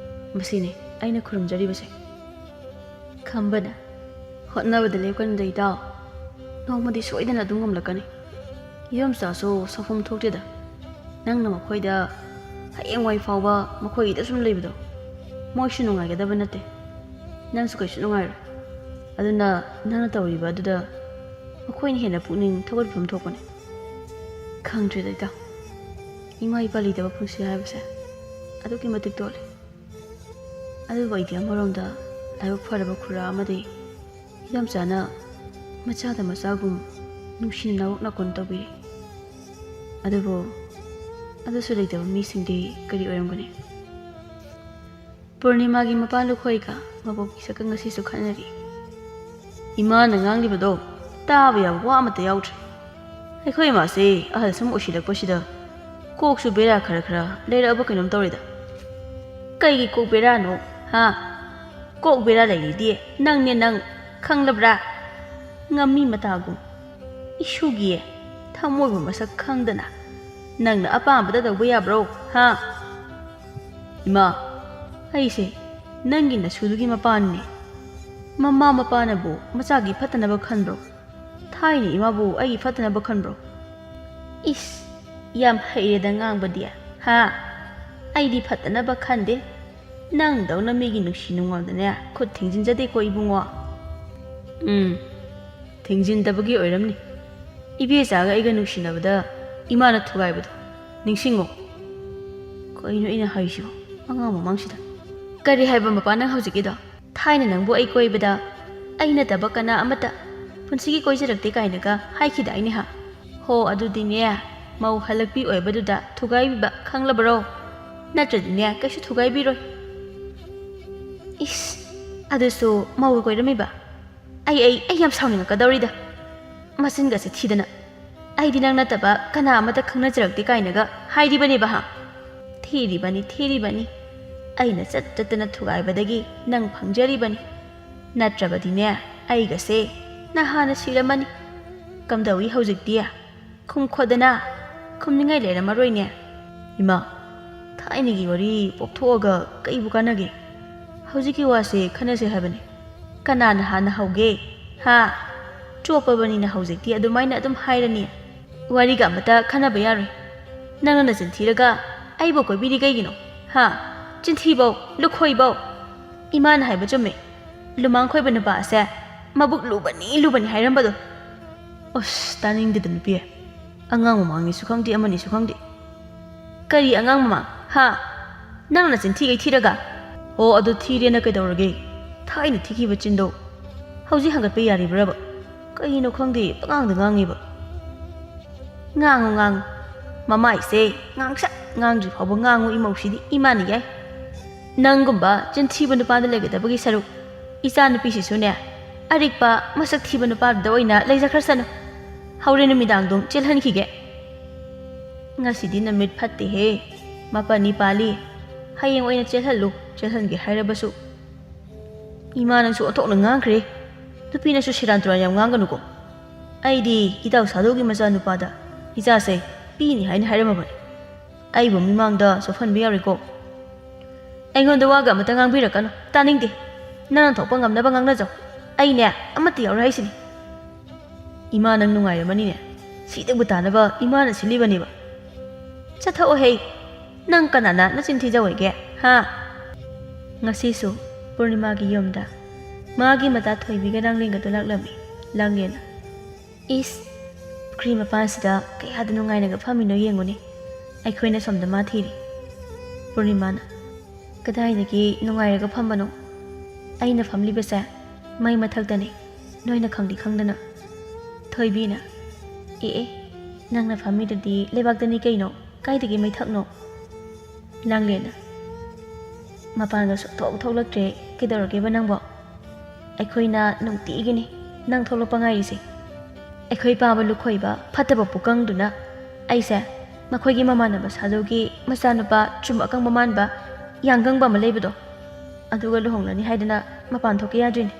ꯃꯁꯤꯅꯤ ꯑꯩꯅ ꯈꯨꯔꯨꯝꯖꯔꯤꯕꯁꯦ꯫" ꯈꯝꯕꯅ, "ꯍꯣꯠꯅꯕꯗ ꯂꯦꯞꯀꯅꯨꯗ ꯏꯇꯥꯎ꯫ ꯅꯣꯡꯃꯗꯤ ꯁꯣꯏꯗꯅ ꯑꯗꯨꯝ ꯉꯝꯂꯛꯀꯅꯤ꯫ ꯏꯗꯣꯝꯆꯥꯁꯨ ꯁꯥꯎꯐꯝ ꯊꯣꯛꯇꯦꯗ꯫ ꯅꯪꯅ ꯃꯈꯣꯏꯗ ꯍꯌꯦꯡꯋꯥꯏ ꯐꯥꯎꯕ ꯃꯈꯣꯏꯒꯤꯗ ꯁꯨꯝ ꯂꯩꯕꯗꯣ ꯃꯣꯏꯁꯨ ꯅꯨꯡꯉꯥꯏꯒꯗꯕ ꯅꯠꯇꯦ꯫ ꯅꯪꯁꯨ ꯀꯩꯁꯨ ꯅꯨꯡꯉꯥꯏꯔꯣꯏ꯫ ꯑꯗꯨꯅ ꯅꯪꯅ ꯇꯧꯔꯤꯕ ꯑꯗꯨꯗ ꯃꯈꯣꯏꯅ ꯍꯦꯟꯅ ꯄꯨꯛꯅꯤꯡ ꯊꯧꯒꯠꯐꯝ ꯊꯣꯛꯄꯅꯤ꯫" ꯈꯪꯗ꯭ꯔꯦꯗ ꯏꯇꯥꯎ, ꯏꯃꯥ ꯏꯄꯥ ꯂꯩꯇꯕ ꯄꯨꯟꯁꯤ ꯍꯥꯏꯕꯁꯦ ꯑꯗꯨꯛꯀꯤ ꯃꯇꯤꯛ ꯇꯣꯜꯂꯤ꯫ ꯑꯗꯨꯕꯨ ꯑꯩꯗꯤ ꯑꯃꯔꯣꯝꯗ ꯂꯥꯏꯕꯛ ꯐꯔꯕ ꯈꯨꯔꯥ ꯑꯃꯗꯤ ꯏꯆꯝ ꯆꯥꯅ ꯃꯆꯥꯗ ꯃꯆꯥꯒꯨꯝ ꯅꯨꯡꯁꯤꯅ ꯅꯥꯋꯣꯛ ꯅꯥꯀꯣꯟ ꯇꯧꯕꯤꯔꯤ꯫ ꯑꯗꯨꯕꯨ ꯑꯗꯨꯁꯨ ꯂꯩꯇꯕ ꯃꯤꯁꯤꯡꯗꯤ ꯀꯔꯤ ꯑꯣꯏꯔꯝꯒꯅꯤ? ꯄꯨꯔꯅꯤꯃꯥꯒꯤ ꯃꯄꯥ ꯂꯨꯈꯣꯏꯒ ꯃꯕꯣꯛꯀꯤ ꯁꯛꯀꯪ ꯑꯁꯤꯁꯨ ꯈꯠꯅꯔꯤ꯫ ꯏꯃꯥꯅ ꯉꯥꯡꯂꯤꯕꯗꯣ ꯇꯥꯕ ꯌꯥꯕ ꯋꯥ ꯑꯃꯠꯇ ꯌꯥꯎꯗ꯭ꯔꯦ꯫ ꯑꯩꯈꯣꯏ ꯏꯃꯥꯁꯦ ꯑꯍꯜ ꯁꯨꯝ ꯑꯣꯏꯁꯤꯜꯂꯛꯄꯁꯤꯗ ꯀꯣꯛꯁꯨ ꯕꯦꯔꯥ ꯈꯔ ꯈꯔ ꯂꯩꯔꯛꯑꯕ ꯀꯩꯅꯣꯝ ꯇꯧꯔꯦꯗ꯫ ꯀꯩꯒꯤ ꯀꯣꯛ ꯕꯦꯔꯥꯅꯣ? ꯍꯥ? ꯀꯣꯛ ꯕꯦꯔꯥ ꯂꯩꯔꯤꯗꯤ ꯅꯪꯅꯦ ꯅꯪ, ꯈꯪꯂꯕ꯭ꯔꯥ? ꯉꯝꯃꯤ ꯃꯇꯥꯒꯨꯝ ꯏꯁꯨꯒꯤ ꯊꯃꯣꯏꯕꯨ ꯃꯁꯛ ꯈꯪꯗꯅ ꯅꯪꯅ ꯑꯄꯥꯝꯕꯗ ꯇꯧꯕ ꯌꯥꯕ꯭ꯔꯣ? ꯍꯥ? ꯏꯃꯥ, ꯑꯩꯁꯦ ꯅꯪꯒꯤ ꯅꯁꯨꯗꯨꯒꯤ ꯃꯄꯥꯅꯤꯅꯦ꯫ ꯃꯃꯥ ꯃꯄꯥꯅꯕꯨ ꯃꯆꯥꯒꯤ ꯐꯠꯇꯅꯕ ꯈꯟꯕ꯭ꯔꯣ? ꯊꯥꯏꯅ ꯏꯃꯥꯕꯨ ꯑꯩꯒꯤ ꯐꯠꯇꯅꯕ ꯈꯟꯕ꯭ꯔꯣ? ꯏꯁ, ꯌꯥꯝ ꯍꯩꯔꯦꯗ ꯉꯥꯡꯕꯗꯤ꯫ ꯍꯥ? ꯑꯩꯗꯤ ꯐꯠꯇꯅꯕ ꯈꯟꯗꯦ꯫ ꯅꯪꯗꯧꯅ ꯃꯤꯒꯤ ꯅꯨꯡꯁꯤ ꯅꯨꯡꯉꯣꯜꯗꯅꯦ ꯈꯨꯠ ꯊꯤꯡꯖꯤꯟꯖꯗꯦꯀꯣ ꯏꯕꯨꯡꯉꯣ꯫ ꯎꯝ, ꯊꯤꯡꯖꯤꯟꯗꯕꯒꯤ ꯑꯣꯏꯔꯝꯅꯤ꯫ ꯏꯕꯦꯆꯥꯒ ꯑꯩꯒ ꯅꯨꯡꯁꯤꯅꯕꯗ ꯏꯃꯥꯅ ꯊꯨꯒꯥꯏꯕꯗꯣ ꯅꯤꯡꯁꯤꯡꯉꯣ꯫ ꯀꯩꯅꯣ ꯑꯩꯅ ꯍꯥꯏꯁꯤꯕꯣ? ꯑꯉꯥꯡ ꯃꯃꯥꯡꯁꯤꯗ꯫ ꯀꯔꯤ ꯍꯥꯏꯕ ꯃꯄꯥ ꯅꯪ ꯍꯧꯖꯤꯛꯀꯤꯗꯣ? ꯊꯥꯏꯅ ꯅꯪꯕꯨ ꯑꯩ ꯀꯣꯏꯕꯗ ꯑꯩ ꯅꯠꯇꯕ ꯀꯅꯥ ꯑꯃꯠꯇ ꯄꯨꯟꯁꯤꯒꯤ ꯀꯣꯏꯖꯔꯛꯇꯦ ꯀꯥꯏꯅꯒ ꯍꯥꯏꯈꯤꯗꯥꯏꯅꯦ ꯍꯥ? ꯍꯣ, ꯑꯗꯨꯗꯤꯅꯦ, ꯃꯧ ꯍꯜꯂꯛꯄꯤ ꯑꯣꯏꯕꯗꯨꯗ ꯊꯨꯒꯥꯏꯕꯤꯕ ꯈꯪꯂꯕꯔꯣ? ꯅꯠꯇ꯭ꯔꯗꯤꯅꯦ, ꯀꯩꯁꯨ ꯊꯨꯒꯥꯏꯕꯤꯔꯣꯏ꯫ ꯏꯁ, ꯑꯗꯨꯁꯨ ꯃꯧꯒ ꯀꯣꯏꯔꯝꯃꯤꯕ? ꯑꯩ, ꯑꯩ, ꯑꯩ ꯌꯥꯝ ꯁꯥꯎꯅꯤꯡꯉꯛꯀꯗꯧꯔꯤꯗ꯫ ꯃꯆꯤꯟꯒꯁꯦ ꯊꯤꯗꯅ꯫ ꯑꯩꯗꯤ ꯅꯪ ꯅꯠꯇꯕ ꯀꯅꯥ ꯑꯃꯠꯇ ꯈꯪꯅꯖꯔꯛꯇꯦ ꯀꯥꯏꯅꯒ ꯍꯥꯏꯔꯤꯕꯅꯦꯕ ꯍꯥ? ꯊꯤꯔꯤꯕꯅꯤ, ꯊꯤꯔꯤꯕꯅꯤ꯫ ꯑꯩꯅ ꯆꯠ ꯆꯠꯇꯅ ꯊꯨꯒꯥꯏꯕꯗꯒꯤ ꯅꯪ ꯐꯪꯖꯔꯤꯕꯅꯤ꯫ ꯅꯠꯇ꯭ꯔꯕꯗꯤꯅꯦ, ꯑꯩꯒꯁꯦ ꯅꯍꯥꯟꯅ ꯁꯤꯔꯝꯃꯅꯤ꯫ ꯀꯝꯗꯧꯏ ꯍꯧꯖꯤꯛꯇꯤ? ꯈꯨꯝꯈꯣꯗꯅ꯫ ꯈꯨꯝꯅꯤꯡꯉꯥꯏ ꯂꯩꯔꯝꯃꯔꯣꯏꯅꯦ꯫ ꯏꯃꯥ, ꯊꯥꯏꯅꯒꯤ ꯋꯥꯔꯤ ꯄꯣꯛꯊꯣꯛꯑꯒ ꯀꯩꯕꯨ ꯀꯥꯟꯅꯒꯦ? ꯍꯧꯖꯤꯛꯀꯤ ꯋꯥꯁꯦ ꯈꯟꯅꯁꯦ ꯍꯥꯏꯕꯅꯤ꯫ ꯀꯅꯥꯅ ꯍꯥꯟꯅ ꯍꯧꯒꯦ? ꯍꯥ? ꯆꯣꯞꯄꯕꯅꯤꯅ ꯍꯧꯖꯤꯛꯇꯤ ꯑꯗꯨꯃꯥꯏꯅ ꯑꯗꯨꯝ ꯍꯥꯏꯔꯅꯤ꯫ ꯋꯥꯔꯤꯒ ꯑꯃꯇ ꯈꯟꯅꯕ ꯌꯥꯔꯣꯏ꯫ ꯅꯪꯅ ꯅꯆꯤꯟ ꯊꯤꯔꯒ ꯑꯩꯕꯨ ꯀꯣꯏꯕꯤꯔꯤ ꯀꯩꯒꯤꯅꯣ? ꯍꯥ? ꯆꯤꯟꯊꯤꯕꯧ, ꯂꯨꯈꯣꯏꯕꯧ꯫ ꯏꯃꯥꯅ ꯍꯥꯏꯕ ꯆꯨꯝꯃꯦ꯫ ꯂꯨꯃꯥꯡ ꯈꯣꯏꯕ ꯅꯨꯄꯥ ꯑꯁꯦ ꯃꯕꯨꯛ ꯂꯨꯕꯅꯤ, ꯂꯨꯕꯅꯤ ꯍꯥꯏꯔꯝꯕꯗꯣ꯫ ꯑꯁ, ꯇꯥꯅꯤꯡꯗꯦꯗ ꯅꯨꯄꯤ꯫ ꯑꯉꯥꯡ ꯃꯃꯥꯡꯅꯤꯁꯨ ꯈꯪꯗꯦ, ꯑꯃꯅꯤꯁꯨ ꯈꯪꯗꯦ꯫ ꯀꯔꯤ ꯑꯉꯥꯡ ꯃꯃꯥꯡ? ꯍꯥ? ꯅꯪꯅ ꯆꯤꯟꯊꯤꯒꯩ ꯊꯤꯔꯒ? ꯑꯣ, ꯑꯗꯨ ꯊꯤꯔꯦꯅ ꯀꯩꯗꯧꯔꯒꯦ? ꯊꯥꯏꯅ ꯊꯤꯈꯤꯕ ꯆꯤꯟꯗꯣ ꯍꯧꯖꯤꯛ ꯍꯪꯒꯠꯄ ꯌꯥꯔꯤꯕ꯭ꯔꯕ? ꯀꯩꯅꯣ ꯈꯪꯗꯦ, ꯄꯉꯥꯡꯗ ꯉꯥꯡꯉꯤꯕ꯫ ꯉꯥꯡꯉꯨ, ꯉꯥꯡꯉꯨ꯫ ꯃꯃꯥꯏꯁꯦ ꯉꯥꯡꯁꯛ ꯉꯥꯡꯗ꯭ꯔꯤ ꯐꯥꯎꯕ ꯉꯥꯡꯉꯨ, ꯏꯃꯧꯁꯤꯗꯤ ꯏꯃꯥꯅ ꯌꯥꯏ꯫ ꯅꯪꯒꯨꯝꯕ ꯆꯤꯟꯊꯤꯕ ꯅꯨꯄꯥꯗ ꯂꯩꯒꯗꯕꯒꯤ ꯁꯔꯨꯛ, ꯏꯆꯥ ꯅꯨꯄꯤꯁꯤꯁꯨꯅꯦ, ꯑꯔꯤꯛꯄ ꯃꯁꯛ ꯊꯤꯕ ꯅꯨꯄꯥꯗꯨꯗ ꯑꯣꯏꯅ ꯂꯩꯖꯈ꯭ꯔꯁꯅꯨ꯫ ꯍꯧꯔꯦꯟ ꯅꯨꯃꯤꯗꯥꯡꯗꯨꯝ ꯆꯦꯜꯍꯟꯈꯤꯒꯦ꯫ ꯉꯁꯤꯗꯤ ꯅꯨꯃꯤꯠ ꯐꯠꯇꯦꯍꯦ, ꯃꯥꯄꯟꯅꯤ ꯄꯥꯜꯂꯤ꯫ ꯍꯌꯦꯡ ꯑꯣꯏꯅ ꯆꯦꯜꯍꯜꯂꯨ, ꯆꯦꯜꯍꯟꯒꯦ ꯍꯥꯏꯔꯕꯁꯨ꯫ ꯏꯃꯥ, ꯅꯪꯁꯨ ꯑꯣꯟꯊꯣꯛꯅ ꯉꯥꯡꯈ꯭ꯔꯦ꯫ ꯅꯨꯄꯤꯅꯁꯨ ꯁꯦꯔꯥꯟ ꯇꯨꯔꯥꯟ ꯌꯥꯝ ꯉꯥꯡꯒꯅꯨꯀꯣ꯫ ꯑꯩꯗꯤ ꯏꯇꯥꯎ ꯁꯥꯗꯧꯒꯤ ꯃꯆꯥꯅꯨꯄꯥꯗ ꯏꯆꯥꯁꯦ ꯄꯤꯅꯤ ꯍꯥꯏꯅ ꯍꯥꯏꯔꯝꯃꯕꯅꯤ꯫ ꯑꯩꯕꯨ ꯃꯤꯃꯥꯡꯗ ꯆꯣꯞꯍꯟꯕ ꯌꯥꯔꯣꯏꯀꯣ꯫ ꯑꯩꯉꯣꯟꯗ ꯋꯥꯒ ꯑꯃꯇ ꯉꯥꯡꯕꯤꯔꯛꯀꯅꯨ, ꯇꯥꯅꯤꯡꯗꯦ꯫ ꯅꯪꯅ ꯊꯣꯛꯄ ꯉꯝꯅꯕ ꯉꯥꯡꯅꯖꯧ꯫ ꯑꯩꯅꯦ, ꯑꯃꯠꯇ ꯌꯥꯎꯔꯣꯏ ꯍꯥꯏꯁꯤꯅꯤ꯫ ꯏꯃꯥ, ꯅꯪ ꯅꯨꯡꯉꯥꯏꯔꯝꯃꯅꯤꯅꯦ꯫ ꯁꯤꯗꯕꯨ ꯇꯥꯅꯕ ꯏꯃꯥꯅ ꯁꯤꯜꯂꯤꯕꯅꯦꯕ꯫ ꯆꯠꯊꯣꯛꯑꯣꯍꯦ꯫ ꯅꯪ ꯀꯅꯥꯅ ꯅꯆꯤꯟ ꯊꯤꯖꯧ ꯍꯥꯏꯒꯦ, ꯍꯥ? ꯉꯁꯤꯁꯨ ꯄꯨꯔꯅꯤꯃꯥꯒꯤ ꯌꯨꯝꯗ ꯃꯥꯒꯤ ꯃꯆꯥ ꯊꯣꯏꯕꯤꯒ ꯂꯥꯡꯂꯦꯟꯒꯗꯣ ꯂꯥꯛꯂꯝꯃꯤ꯫ ꯂꯥꯡꯂꯦꯟꯅ, "ꯏꯁ, ꯄꯨꯈ꯭ꯔꯤ ꯃꯄꯥꯟꯁꯤꯗ ꯀꯌꯥꯗ ꯅꯨꯡꯉꯥꯏꯅꯒ ꯐꯝꯃꯤꯅꯣ ꯌꯦꯡꯉꯨꯅꯦ꯫ ꯑꯩꯈꯣꯏꯅ ꯁꯣꯝꯗ ꯃꯥ ꯊꯤꯔꯤ꯫" ꯄꯨꯔꯅꯤꯃꯥꯅ, "ꯀꯗꯥꯏꯗꯒꯤ ꯅꯨꯡꯉꯥꯏꯔꯒ ꯐꯝꯕꯅꯣ? ꯑꯩꯅ ꯐꯝꯂꯤꯕꯁꯦ ꯃꯩ ꯃꯊꯛꯇꯅꯤ, ꯅꯣꯏꯅ ꯈꯪꯗꯤ ꯈꯪꯗꯅ꯫" ꯊꯣꯏꯕꯤꯅ, "ꯑꯦ ꯑꯦ, ꯅꯪꯅ ꯐꯝꯃꯤꯗꯨꯗꯤ ꯂꯩꯕꯥꯛꯇꯅꯤ ꯀꯩꯅꯣ, ꯀꯥꯏꯗꯒꯤ ꯃꯩꯊꯛꯅꯣ?" ꯂꯥꯡꯂꯦꯟꯅ, "ꯃꯄꯥꯟꯒ ꯁꯨꯛꯊꯣꯛ ꯊꯣꯛꯂꯛꯇ꯭ꯔꯦ, ꯀꯩꯗꯧꯔꯒꯦꯕ ꯅꯪꯕꯣ? ꯑꯩꯈꯣꯏꯅ ꯅꯨꯡꯇꯤꯒꯤꯅꯤ ꯅꯪ ꯊꯣꯛꯂꯛꯄ ꯉꯥꯏꯔꯤꯁꯦ꯫ ꯑꯩꯈꯣꯏ ꯄꯥꯕ ꯂꯨꯈꯣꯏꯕ ꯐꯠꯇꯕ ꯄꯨꯀꯪꯗꯨꯅ ꯑꯩꯁꯦ ꯃꯈꯣꯏꯒꯤ ꯃꯃꯥꯟꯅꯕ ꯁꯥꯗꯧꯒꯤ ꯃꯆꯥꯅꯨꯄꯥ ꯆꯨꯝ ꯑꯀꯪꯕ ꯃꯥꯟꯕ ꯌꯥꯡꯒꯪꯕ ꯑꯃ ꯂꯩꯕꯗꯣ, ꯑꯗꯨꯒ ꯂꯨꯍꯣꯡꯂꯅꯤ ꯍꯥꯏꯗꯅ ꯃꯄꯥꯟ ꯊꯣꯛꯀꯦ ꯌꯥꯗ꯭ꯔꯤꯅꯤ꯫"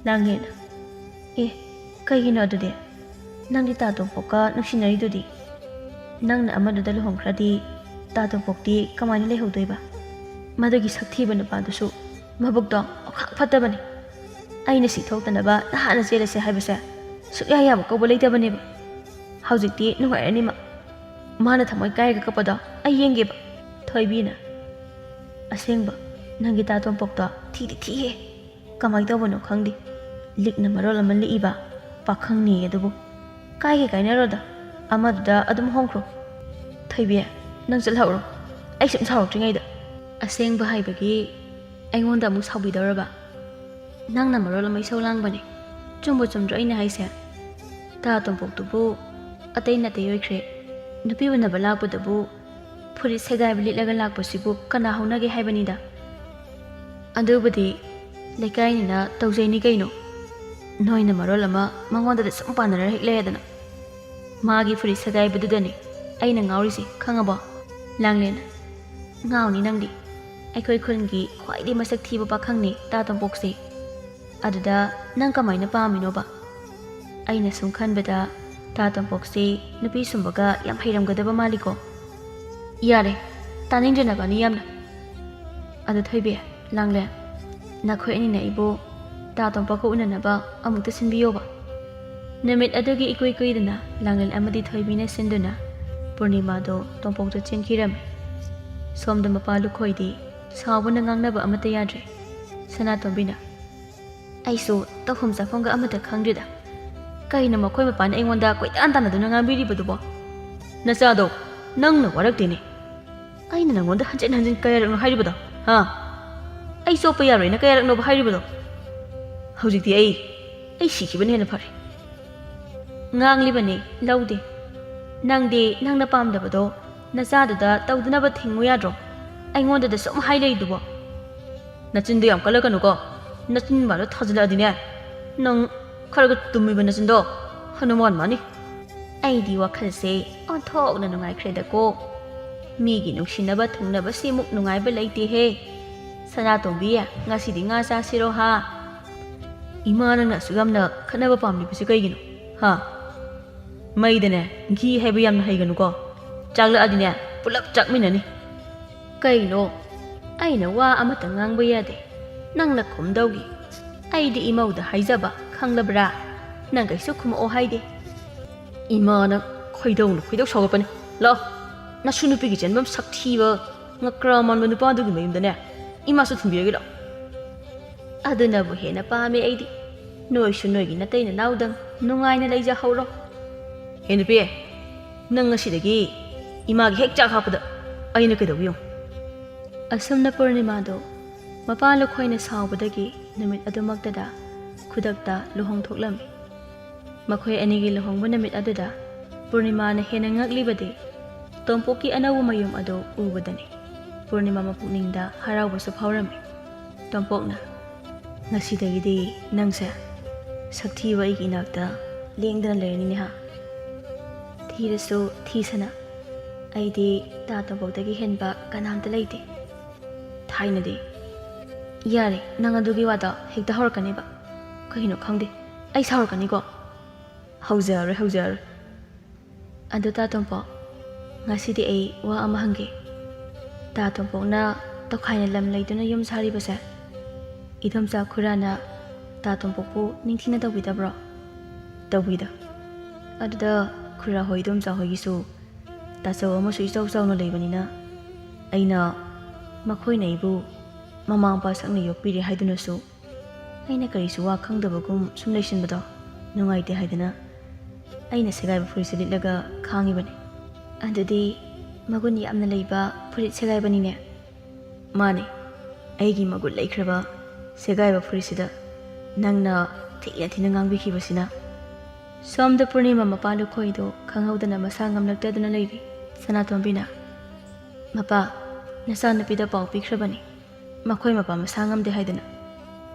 ꯂꯥꯡꯂꯦꯟꯅ, "ꯑꯦ, ꯀꯩꯒꯤꯅꯣ ꯑꯗꯨꯗꯤ? ꯅꯪꯗꯤ ꯇꯥ ꯇꯣꯝꯄꯣꯛꯀ ꯅꯨꯡꯁꯤꯅꯔꯤꯗꯨꯗꯤ? ꯅꯪꯅ ꯑꯃꯗꯨꯗ ꯂꯨꯍꯣꯡꯈ꯭ꯔꯗꯤ ꯇꯥ ꯇꯣꯝꯄꯣꯛꯇꯤ ꯀꯃꯥꯏꯅ ꯂꯩꯍꯧꯗꯣꯏꯕ? ꯃꯗꯨꯒꯤ ꯁꯛꯊꯤꯕ ꯅꯨꯄꯥꯗꯨꯁꯨ ꯃꯕꯨꯛꯇꯣ ꯑꯣꯈꯥꯛ ꯐꯠꯇꯕꯅꯤ꯫ ꯑꯩꯅ ꯁꯤ ꯊꯣꯛꯇꯅꯕ ꯅꯍꯥꯟꯅ ꯆꯦꯜꯂꯁꯦ ꯍꯥꯏꯕꯁꯦ ꯁꯨꯛꯌꯥ ꯌꯥꯕ ꯀꯧꯕ ꯂꯩꯇꯕꯅꯦꯕ꯫ ꯍꯧꯖꯤꯛꯇꯤ ꯅꯨꯡꯉꯥꯏꯔꯅꯤ ꯃꯥ꯫ ꯃꯥꯅ ꯊꯃꯣꯏ ꯀꯥꯏꯔꯒ ꯀꯞꯄꯗꯣ ꯑꯩ ꯌꯦꯡꯒꯦꯕ꯫" ꯊꯣꯏꯕꯤꯅ, "ꯑꯁꯦꯡꯕ, ꯅꯪꯒꯤ ꯇꯥ ꯇꯣꯝꯄꯣꯛꯇꯣ ꯊꯤꯗꯤ ꯊꯤꯍꯦ꯫ ꯀꯃꯥꯏ ꯇꯧꯕꯅꯣ ꯈꯪꯗꯦ꯫ ꯂꯤꯛꯅ ꯃꯔꯣꯜ ꯑꯃ ꯂꯤꯛꯏꯕ, ꯄꯥꯈꯪꯅꯤ ꯑꯗꯨꯕꯨ꯫ ꯀꯥꯏꯒꯦ ꯀꯥꯏꯅꯔꯣꯗ, ꯑꯃꯗꯨꯗ ꯑꯗꯨꯝ ꯍꯣꯡꯈ꯭ꯔꯣ꯫ ꯊꯣꯏꯕꯤ, ꯅꯪ ꯆꯠꯍꯧꯔꯣ, ꯑꯩ ꯁꯨꯝ ꯁꯥꯎꯔꯛꯇ꯭ꯔꯤꯉꯩꯗ꯫ ꯑꯁꯦꯡꯕ ꯍꯥꯏꯕꯒꯤ ꯑꯩꯉꯣꯟꯗ ꯑꯃꯨꯛ ꯁꯥꯎꯕꯤꯗꯧꯔꯕ? ꯅꯪꯅ ꯃꯔꯣꯜ ꯑꯃ ꯏꯁꯧ ꯂꯥꯡꯕꯅꯦ꯫ ꯆꯨꯝꯕꯨ ꯆꯨꯝꯗ꯭ꯔꯣ ꯑꯩꯅ ꯍꯥꯏꯁꯦ? ꯇꯥ ꯇꯣꯝꯄꯣꯛꯇꯨꯕꯨ ꯑꯇꯩ ꯅꯥꯇꯩ ꯑꯣꯏꯈ꯭ꯔꯦ꯫ ꯅꯨꯄꯤ ꯎꯅꯕ ꯂꯥꯛꯄꯗꯕꯨ ꯐꯨꯔꯤꯠ ꯁꯦꯒꯥꯏꯕ ꯂꯤꯠꯂꯒ ꯂꯥꯛꯄꯁꯤꯕꯨ ꯀꯅꯥ ꯍꯧꯅꯒꯦ ꯍꯥꯏꯕꯅꯤꯗ꯫ ꯑꯗꯨꯕꯨꯗꯤ ꯂꯩꯀꯥꯏꯅꯤꯅ ꯇꯧꯖꯩꯅꯤ ꯀꯩꯅꯣ꯫ ꯅꯣꯏꯅ ꯃꯔꯣꯜ ꯑꯃ ꯃꯉꯣꯟꯗꯗ ꯁꯨꯝ ꯄꯥꯟꯅꯔ ꯍꯦꯛ ꯂꯩꯔꯗꯅ꯫ ꯃꯥꯒꯤ ꯐꯨꯔꯤꯠ ꯁꯦꯒꯥꯏꯕꯗꯨꯗꯅꯤ ꯑꯩꯅ ꯉꯥꯎꯔꯤꯁꯦ, ꯈꯪꯉꯕꯣ? ꯂꯥꯡꯂꯦꯟ, ꯉꯥꯎꯅꯤ ꯅꯪꯗꯤ꯫ ꯑꯩꯈꯣꯏ ꯈꯨꯟꯒꯤ ꯈ꯭ꯋꯥꯏꯗꯒꯤ ꯃꯁꯛ ꯊꯤꯕ ꯄꯥꯈꯪꯅꯤ ꯇꯥ ꯇꯣꯝꯄꯣꯛꯁꯦ꯫ ꯑꯗꯨꯗ ꯅꯪ ꯀꯃꯥꯏꯅ ꯄꯥꯝꯃꯤꯅꯣꯕ? ꯑꯩꯅ ꯁꯨꯝ ꯈꯟꯕꯗ ꯇꯥ ꯇꯣꯝꯄꯣꯛꯁꯦ ꯅꯨꯄꯤ ꯁꯨꯝꯕꯒ ꯌꯥꯝ ꯍꯩꯔꯝꯒꯗꯕ ꯃꯥꯜꯂꯤꯀꯣ꯫ ꯌꯥꯔꯦ, ꯇꯥꯅꯤꯡꯗ꯭ꯔꯦ ꯅꯕꯥꯅꯤ ꯌꯥꯝꯅ꯫ ꯑꯗꯨ ꯊꯣꯏꯕꯤ, ꯂꯥꯡꯂꯦꯟ, ꯅꯈꯣꯏ ꯑꯅꯤꯅ ꯑꯩꯕꯨ ꯇꯥ ꯇꯣꯝꯄꯣꯛꯀ ꯎꯅꯅꯕ ꯑꯃꯨꯛꯇ ꯁꯤꯟꯕꯤꯌꯣꯕ꯫ ꯅꯨꯃꯤꯠ ꯑꯗꯨꯒꯤ ꯏꯀꯨꯏ ꯀꯨꯏꯗꯅ ꯂꯥꯡꯂꯦꯟ ꯑꯃꯗꯤ ꯊꯣꯏꯕꯤꯅ ꯁꯤꯟꯗꯨꯅ ꯄꯨꯔꯅꯤꯃꯥꯗꯣ ꯇꯣꯝꯄꯣꯛꯇ ꯆꯦꯟꯈꯤꯔꯝꯃꯤ꯫ ꯁꯣꯝꯗ ꯃꯄꯥ ꯂꯨꯈꯣꯏꯗꯤ ꯁꯥꯎꯕꯅ ꯉꯥꯡꯅꯕ ꯑꯃꯠꯇ ꯌꯥꯗ꯭ꯔꯦ꯫ ꯁꯅꯥꯇꯣꯝꯕꯤꯅ, "ꯑꯩꯁꯨ ꯇꯧꯐꯝ ꯆꯥꯐꯝꯒ ꯑꯃꯠꯇ ꯈꯪꯗ꯭ꯔꯦꯗ꯫ ꯀꯩꯅꯣ ꯃꯈꯣꯏ ꯃꯄꯥꯅ ꯑꯩꯉꯣꯟꯗ ꯀꯣꯏꯇꯥꯟ ꯇꯥꯟꯅꯗꯨꯅ ꯉꯥꯡꯕꯤꯔꯤꯕꯗꯨꯕꯣ? ꯅꯆꯥꯗꯣ ꯅꯪꯅ ꯋꯥꯔꯛꯇꯦꯅꯦ꯫ ꯑꯩꯅ ꯅꯪꯉꯣꯟꯗ ꯍꯟꯖꯤꯟ ꯍꯟꯖꯤꯟ ꯀꯌꯥꯔꯛꯅꯣ ꯍꯥꯏꯔꯤꯕꯗꯣ? ꯍꯥ? ꯑꯩ ꯆꯣꯞꯄ ꯌꯥꯔꯣꯏꯅ ꯀꯌꯥꯔꯛꯅꯣꯕ ꯍꯥꯏꯔꯤꯕꯗꯣ? ꯍꯧꯖꯤꯛꯇꯤ ꯑꯩ, ꯑꯩ ꯁꯤꯈꯤꯕꯅ ꯍꯦꯟꯅ ꯐꯔꯦ꯫" ꯉꯥꯡꯂꯤꯕꯅꯤ, ꯂꯧꯗꯦ꯫ ꯅꯪꯗꯤ ꯅꯪꯅ ꯄꯥꯝꯗꯕꯗꯣ ꯅꯆꯥꯗꯨꯗ ꯇꯧꯗꯅꯕ ꯊꯤꯡꯉꯨ ꯌꯥꯗ꯭ꯔꯣ? ꯑꯩꯉꯣꯟꯗꯗ ꯁꯨꯝ ꯍꯥꯏ ꯂꯩꯗꯨꯕꯣ? ꯅꯆꯤꯟꯗꯣ ꯌꯥꯝ ꯀꯜꯂꯛꯀꯅꯨꯀꯣ꯫ ꯅꯆꯤꯟ ꯃꯥꯟꯗꯣ ꯊꯥꯖꯤꯜꯂꯛꯑꯗꯤꯅꯦ, ꯅꯪ ꯈꯔꯒ ꯇꯨꯝꯃꯤꯕ ꯅꯆꯤꯟꯗꯣ ꯍꯅꯨꯃꯥꯟ ꯃꯥꯅꯤ꯫ ꯑꯩꯗꯤ ꯋꯥꯈꯜꯁꯦ ꯑꯣꯟꯊꯣꯛꯅ ꯅꯨꯡꯉꯥꯏꯈ꯭ꯔꯦꯗꯀꯣ꯫ ꯃꯤꯒꯤ ꯅꯨꯡꯁꯤꯅꯕ ꯊꯨꯡꯅꯕꯁꯤꯃꯨꯛ ꯅꯨꯡꯉꯥꯏꯕ ꯂꯩꯇꯦꯍꯦ꯫ ꯁꯅꯥꯇꯣꯝꯕꯤ, ꯉꯁꯤꯗꯤ ꯉꯥ ꯆꯥꯁꯤꯔꯣ ꯍꯥ? ꯏꯃꯥ, ꯅꯪꯅ ꯑꯁꯨꯛ ꯌꯥꯝꯅ ꯈꯠꯅꯕ ꯄꯥꯝꯂꯤꯕꯁꯤ ꯀꯩꯒꯤꯅꯣ? ꯍꯥ? ꯃꯩꯗꯅꯦ ꯘꯤ ꯍꯩꯕ ꯌꯥꯝꯅ ꯍꯩꯒꯅꯨꯀꯣ꯫ ꯆꯥꯛꯂꯛꯑꯗꯤꯅꯦ ꯄꯨꯂꯞ ꯆꯥꯛꯃꯤꯟꯅꯅꯤ꯫ ꯀꯩꯅꯣ? ꯑꯩꯅ ꯋꯥ ꯑꯃꯇ ꯉꯥꯡꯕ ꯌꯥꯗꯦ꯫ ꯅꯪꯅ ꯈꯨꯝꯗꯧꯒꯤ꯫ ꯑꯩꯗꯤ ꯏꯃꯧꯗ ꯍꯥꯏꯖꯕ, ꯈꯪꯂꯕ꯭ꯔꯥ? ꯅꯪ ꯀꯩꯁꯨ ꯈꯨꯝꯃꯛꯑꯣ ꯍꯥꯏꯗꯦ꯫ ꯏꯃꯥꯅ ꯈꯣꯏꯗꯧꯅ ꯈꯣꯏꯗꯧ ꯁꯥꯎꯒꯠꯄꯅꯤ꯫ ꯂꯥꯛꯑꯣ, ꯅꯁꯨ ꯅꯨꯄꯤꯒꯤ ꯆꯦꯟꯐꯝ ꯁꯛꯊꯤꯕ, ꯉꯀ꯭ꯔꯥ ꯃꯥꯟꯕ ꯅꯨꯄꯥꯗꯨꯒꯤ ꯃꯌꯨꯝꯗꯅꯦ ꯏꯃꯥꯁꯨ ꯊꯤꯟꯕꯤꯔꯒꯦ ꯂꯥꯛꯑꯣ꯫ ꯑꯗꯨꯅꯕꯨ ꯍꯦꯟꯅ ꯄꯥꯝꯃꯦ ꯑꯩꯗꯤ꯫ ꯅꯣꯏꯁꯨ ꯅꯣꯏꯒꯤ ꯅꯇꯩ ꯅꯅꯥꯎꯗꯪ ꯅꯨꯡꯉꯥꯏꯅ ꯂꯩꯖꯍꯧꯔꯣ꯫ ꯍꯦ ꯅꯨꯄꯤ, ꯅꯪ ꯉꯁꯤꯗꯒꯤ ꯏꯃꯥꯒꯤ ꯍꯦꯛ ꯆꯥꯛ ꯍꯥꯞꯄꯗ ꯑꯩꯅ ꯀꯩꯗꯧꯕ ꯌꯦꯡꯉꯨ꯫ ꯑꯁꯨꯝꯅ ꯄꯨꯔꯅꯤꯃꯥꯗꯣ ꯃꯄꯥ ꯂꯨꯈꯣꯏꯅ ꯁꯥꯎꯕꯗꯒꯤ ꯅꯨꯃꯤꯠ ꯑꯗꯨꯃꯛꯇꯗ ꯈꯨꯗꯛꯇ ꯂꯨꯍꯣꯡ ꯊꯣꯛꯂꯝꯃꯤ꯫ ꯃꯈꯣꯏ ꯑꯅꯤꯒꯤ ꯂꯨꯍꯣꯡꯕ ꯅꯨꯃꯤꯠ ꯑꯗꯨꯗ ꯄꯨꯔꯅꯤꯃꯥꯅ ꯍꯦꯟꯅ ꯉꯛꯂꯤꯕꯗꯤ ꯇꯣꯝꯄꯣꯛꯀꯤ ꯑꯅꯧꯕ ꯃꯌꯨꯝ ꯑꯗꯨ ꯎꯕꯗꯅꯤ꯫ ꯄꯨꯔꯅꯤꯃꯥ ꯃꯄꯨꯛꯅꯤꯡꯗ ꯍꯔꯥꯎꯕꯁꯨ ꯐꯥꯎꯔꯝꯃꯤ꯫ ꯇꯣꯝꯄꯣꯛꯅ, "ꯉꯁꯤꯗꯒꯤꯗꯤ ꯅꯪꯁꯦ ꯁꯛꯊꯤꯕ ꯑꯩꯒꯤ ꯏꯅꯥꯛꯇ ꯂꯦꯡꯗꯅ ꯂꯩꯔꯅꯤꯅꯦ ꯍꯥ? ꯊꯤꯔꯁꯨ ꯊꯤꯁꯅ, ꯑꯩꯗꯤ ꯇꯥ ꯇꯣꯝꯄꯣꯛꯇꯒꯤ ꯍꯦꯟꯕ ꯀꯅꯥꯝꯇ ꯂꯩꯇꯦ꯫ ꯊꯥꯏꯅꯗꯤ"꯫ "ꯌꯥꯔꯦ, ꯅꯪ ꯑꯗꯨꯒꯤ ꯋꯥꯗꯣ ꯍꯦꯛꯇ ꯍꯧꯔꯛꯀꯅꯦꯕ꯫ ꯀꯩꯅꯣ ꯈꯪꯗꯦ, ꯑꯩ ꯁꯥꯎꯔꯛꯀꯅꯤꯀꯣ"꯫ "ꯍꯧꯖꯔꯣꯏ, ꯍꯧꯖꯔꯣꯏ"꯫ "ꯑꯗꯨ ꯇꯥ ꯇꯣꯝꯄꯣꯛ, ꯉꯁꯤꯗꯤ ꯑꯩ ꯋꯥ ꯑꯃ ꯍꯪꯒꯦ꯫ ꯇꯥ ꯇꯣꯝꯄꯣꯛꯅ ꯇꯣꯈꯥꯏꯅ ꯂꯝ ꯂꯩꯗꯨꯅ ꯌꯨꯝ ꯁꯥꯔꯤꯕꯁꯦ, ꯏꯗꯣꯝꯆꯥ ꯈꯨꯔꯥꯅ ꯇꯥ ꯇꯣꯝꯄꯣꯛꯄꯨ ꯅꯤꯡꯊꯤꯅ ꯇꯧꯕꯤꯗꯕ꯭ꯔꯣ?" "ꯇꯧꯕꯤꯗ꯫ ꯑꯗꯨꯗ ꯈꯨꯔꯥ ꯍꯣꯏ ꯏꯗꯣꯝꯆꯥ ꯍꯣꯏꯒꯤꯁꯨ ꯇꯥꯆꯧ ꯑꯃꯁꯨ ꯏꯆꯥꯎ ꯆꯥꯎꯅ ꯂꯩꯕꯅꯤꯅ, ꯑꯩꯅ ꯃꯈꯣꯏꯅ ꯑꯩꯕꯨ ꯃꯃꯥ ꯃꯄꯥ ꯁꯛꯅ ꯌꯣꯛꯄꯤꯔꯦ ꯍꯥꯏꯗꯨꯅꯁꯨ ꯑꯩꯅ ꯀꯔꯤꯁꯨ ꯋꯥ ꯈꯪꯗꯕꯒꯨꯝ ꯁꯨꯝ ꯂꯩꯁꯤꯟꯕꯗꯣ ꯅꯨꯡꯉꯥꯏꯇꯦ ꯍꯥꯏꯗꯅ ꯑꯩꯅ ꯁꯦꯒꯥꯏꯕ ꯐꯨꯔꯤꯠꯁꯦ ꯂꯤꯠꯂꯒ ꯈꯥꯡꯉꯤꯕꯅꯤ"꯫ "ꯑꯗꯨꯗꯤ ꯃꯒꯨꯟ ꯌꯥꯝꯅ ꯂꯩꯕ ꯐꯨꯔꯤꯠ ꯁꯦꯒꯥꯏꯕꯅꯤꯅꯦ"꯫ "ꯃꯥꯅꯦ, ꯑꯩꯒꯤ ꯃꯒꯨꯟ ꯂꯩꯈ꯭ꯔꯕ ꯁꯦꯒꯥꯏꯕ ꯐꯨꯔꯤꯠꯁꯤꯗ ꯅꯪꯅ ꯊꯤꯅ ꯊꯤꯅ ꯉꯥꯡꯕꯤꯈꯤꯕꯁꯤꯅ"꯫ ꯁꯣꯝꯗ ꯄꯨꯔꯅꯤꯃꯥ ꯃꯄꯥ ꯂꯨꯈꯣꯏꯗꯣ ꯈꯪꯍꯧꯗꯅ ꯃꯁꯥ ꯉꯝꯂꯛꯇꯗꯨꯅ ꯂꯩꯔꯤ꯫ ꯁꯅꯥꯇꯣꯝꯕꯤꯅ, "ꯃꯄꯥ, ꯅꯆꯥꯅꯨꯄꯤꯗ ꯄꯥꯎ ꯄꯤꯈ꯭ꯔꯕꯅꯤ, ꯃꯈꯣꯏ ꯃꯄꯥ ꯃꯁꯥ ꯉꯝꯗꯦ ꯍꯥꯏꯗꯅ"꯫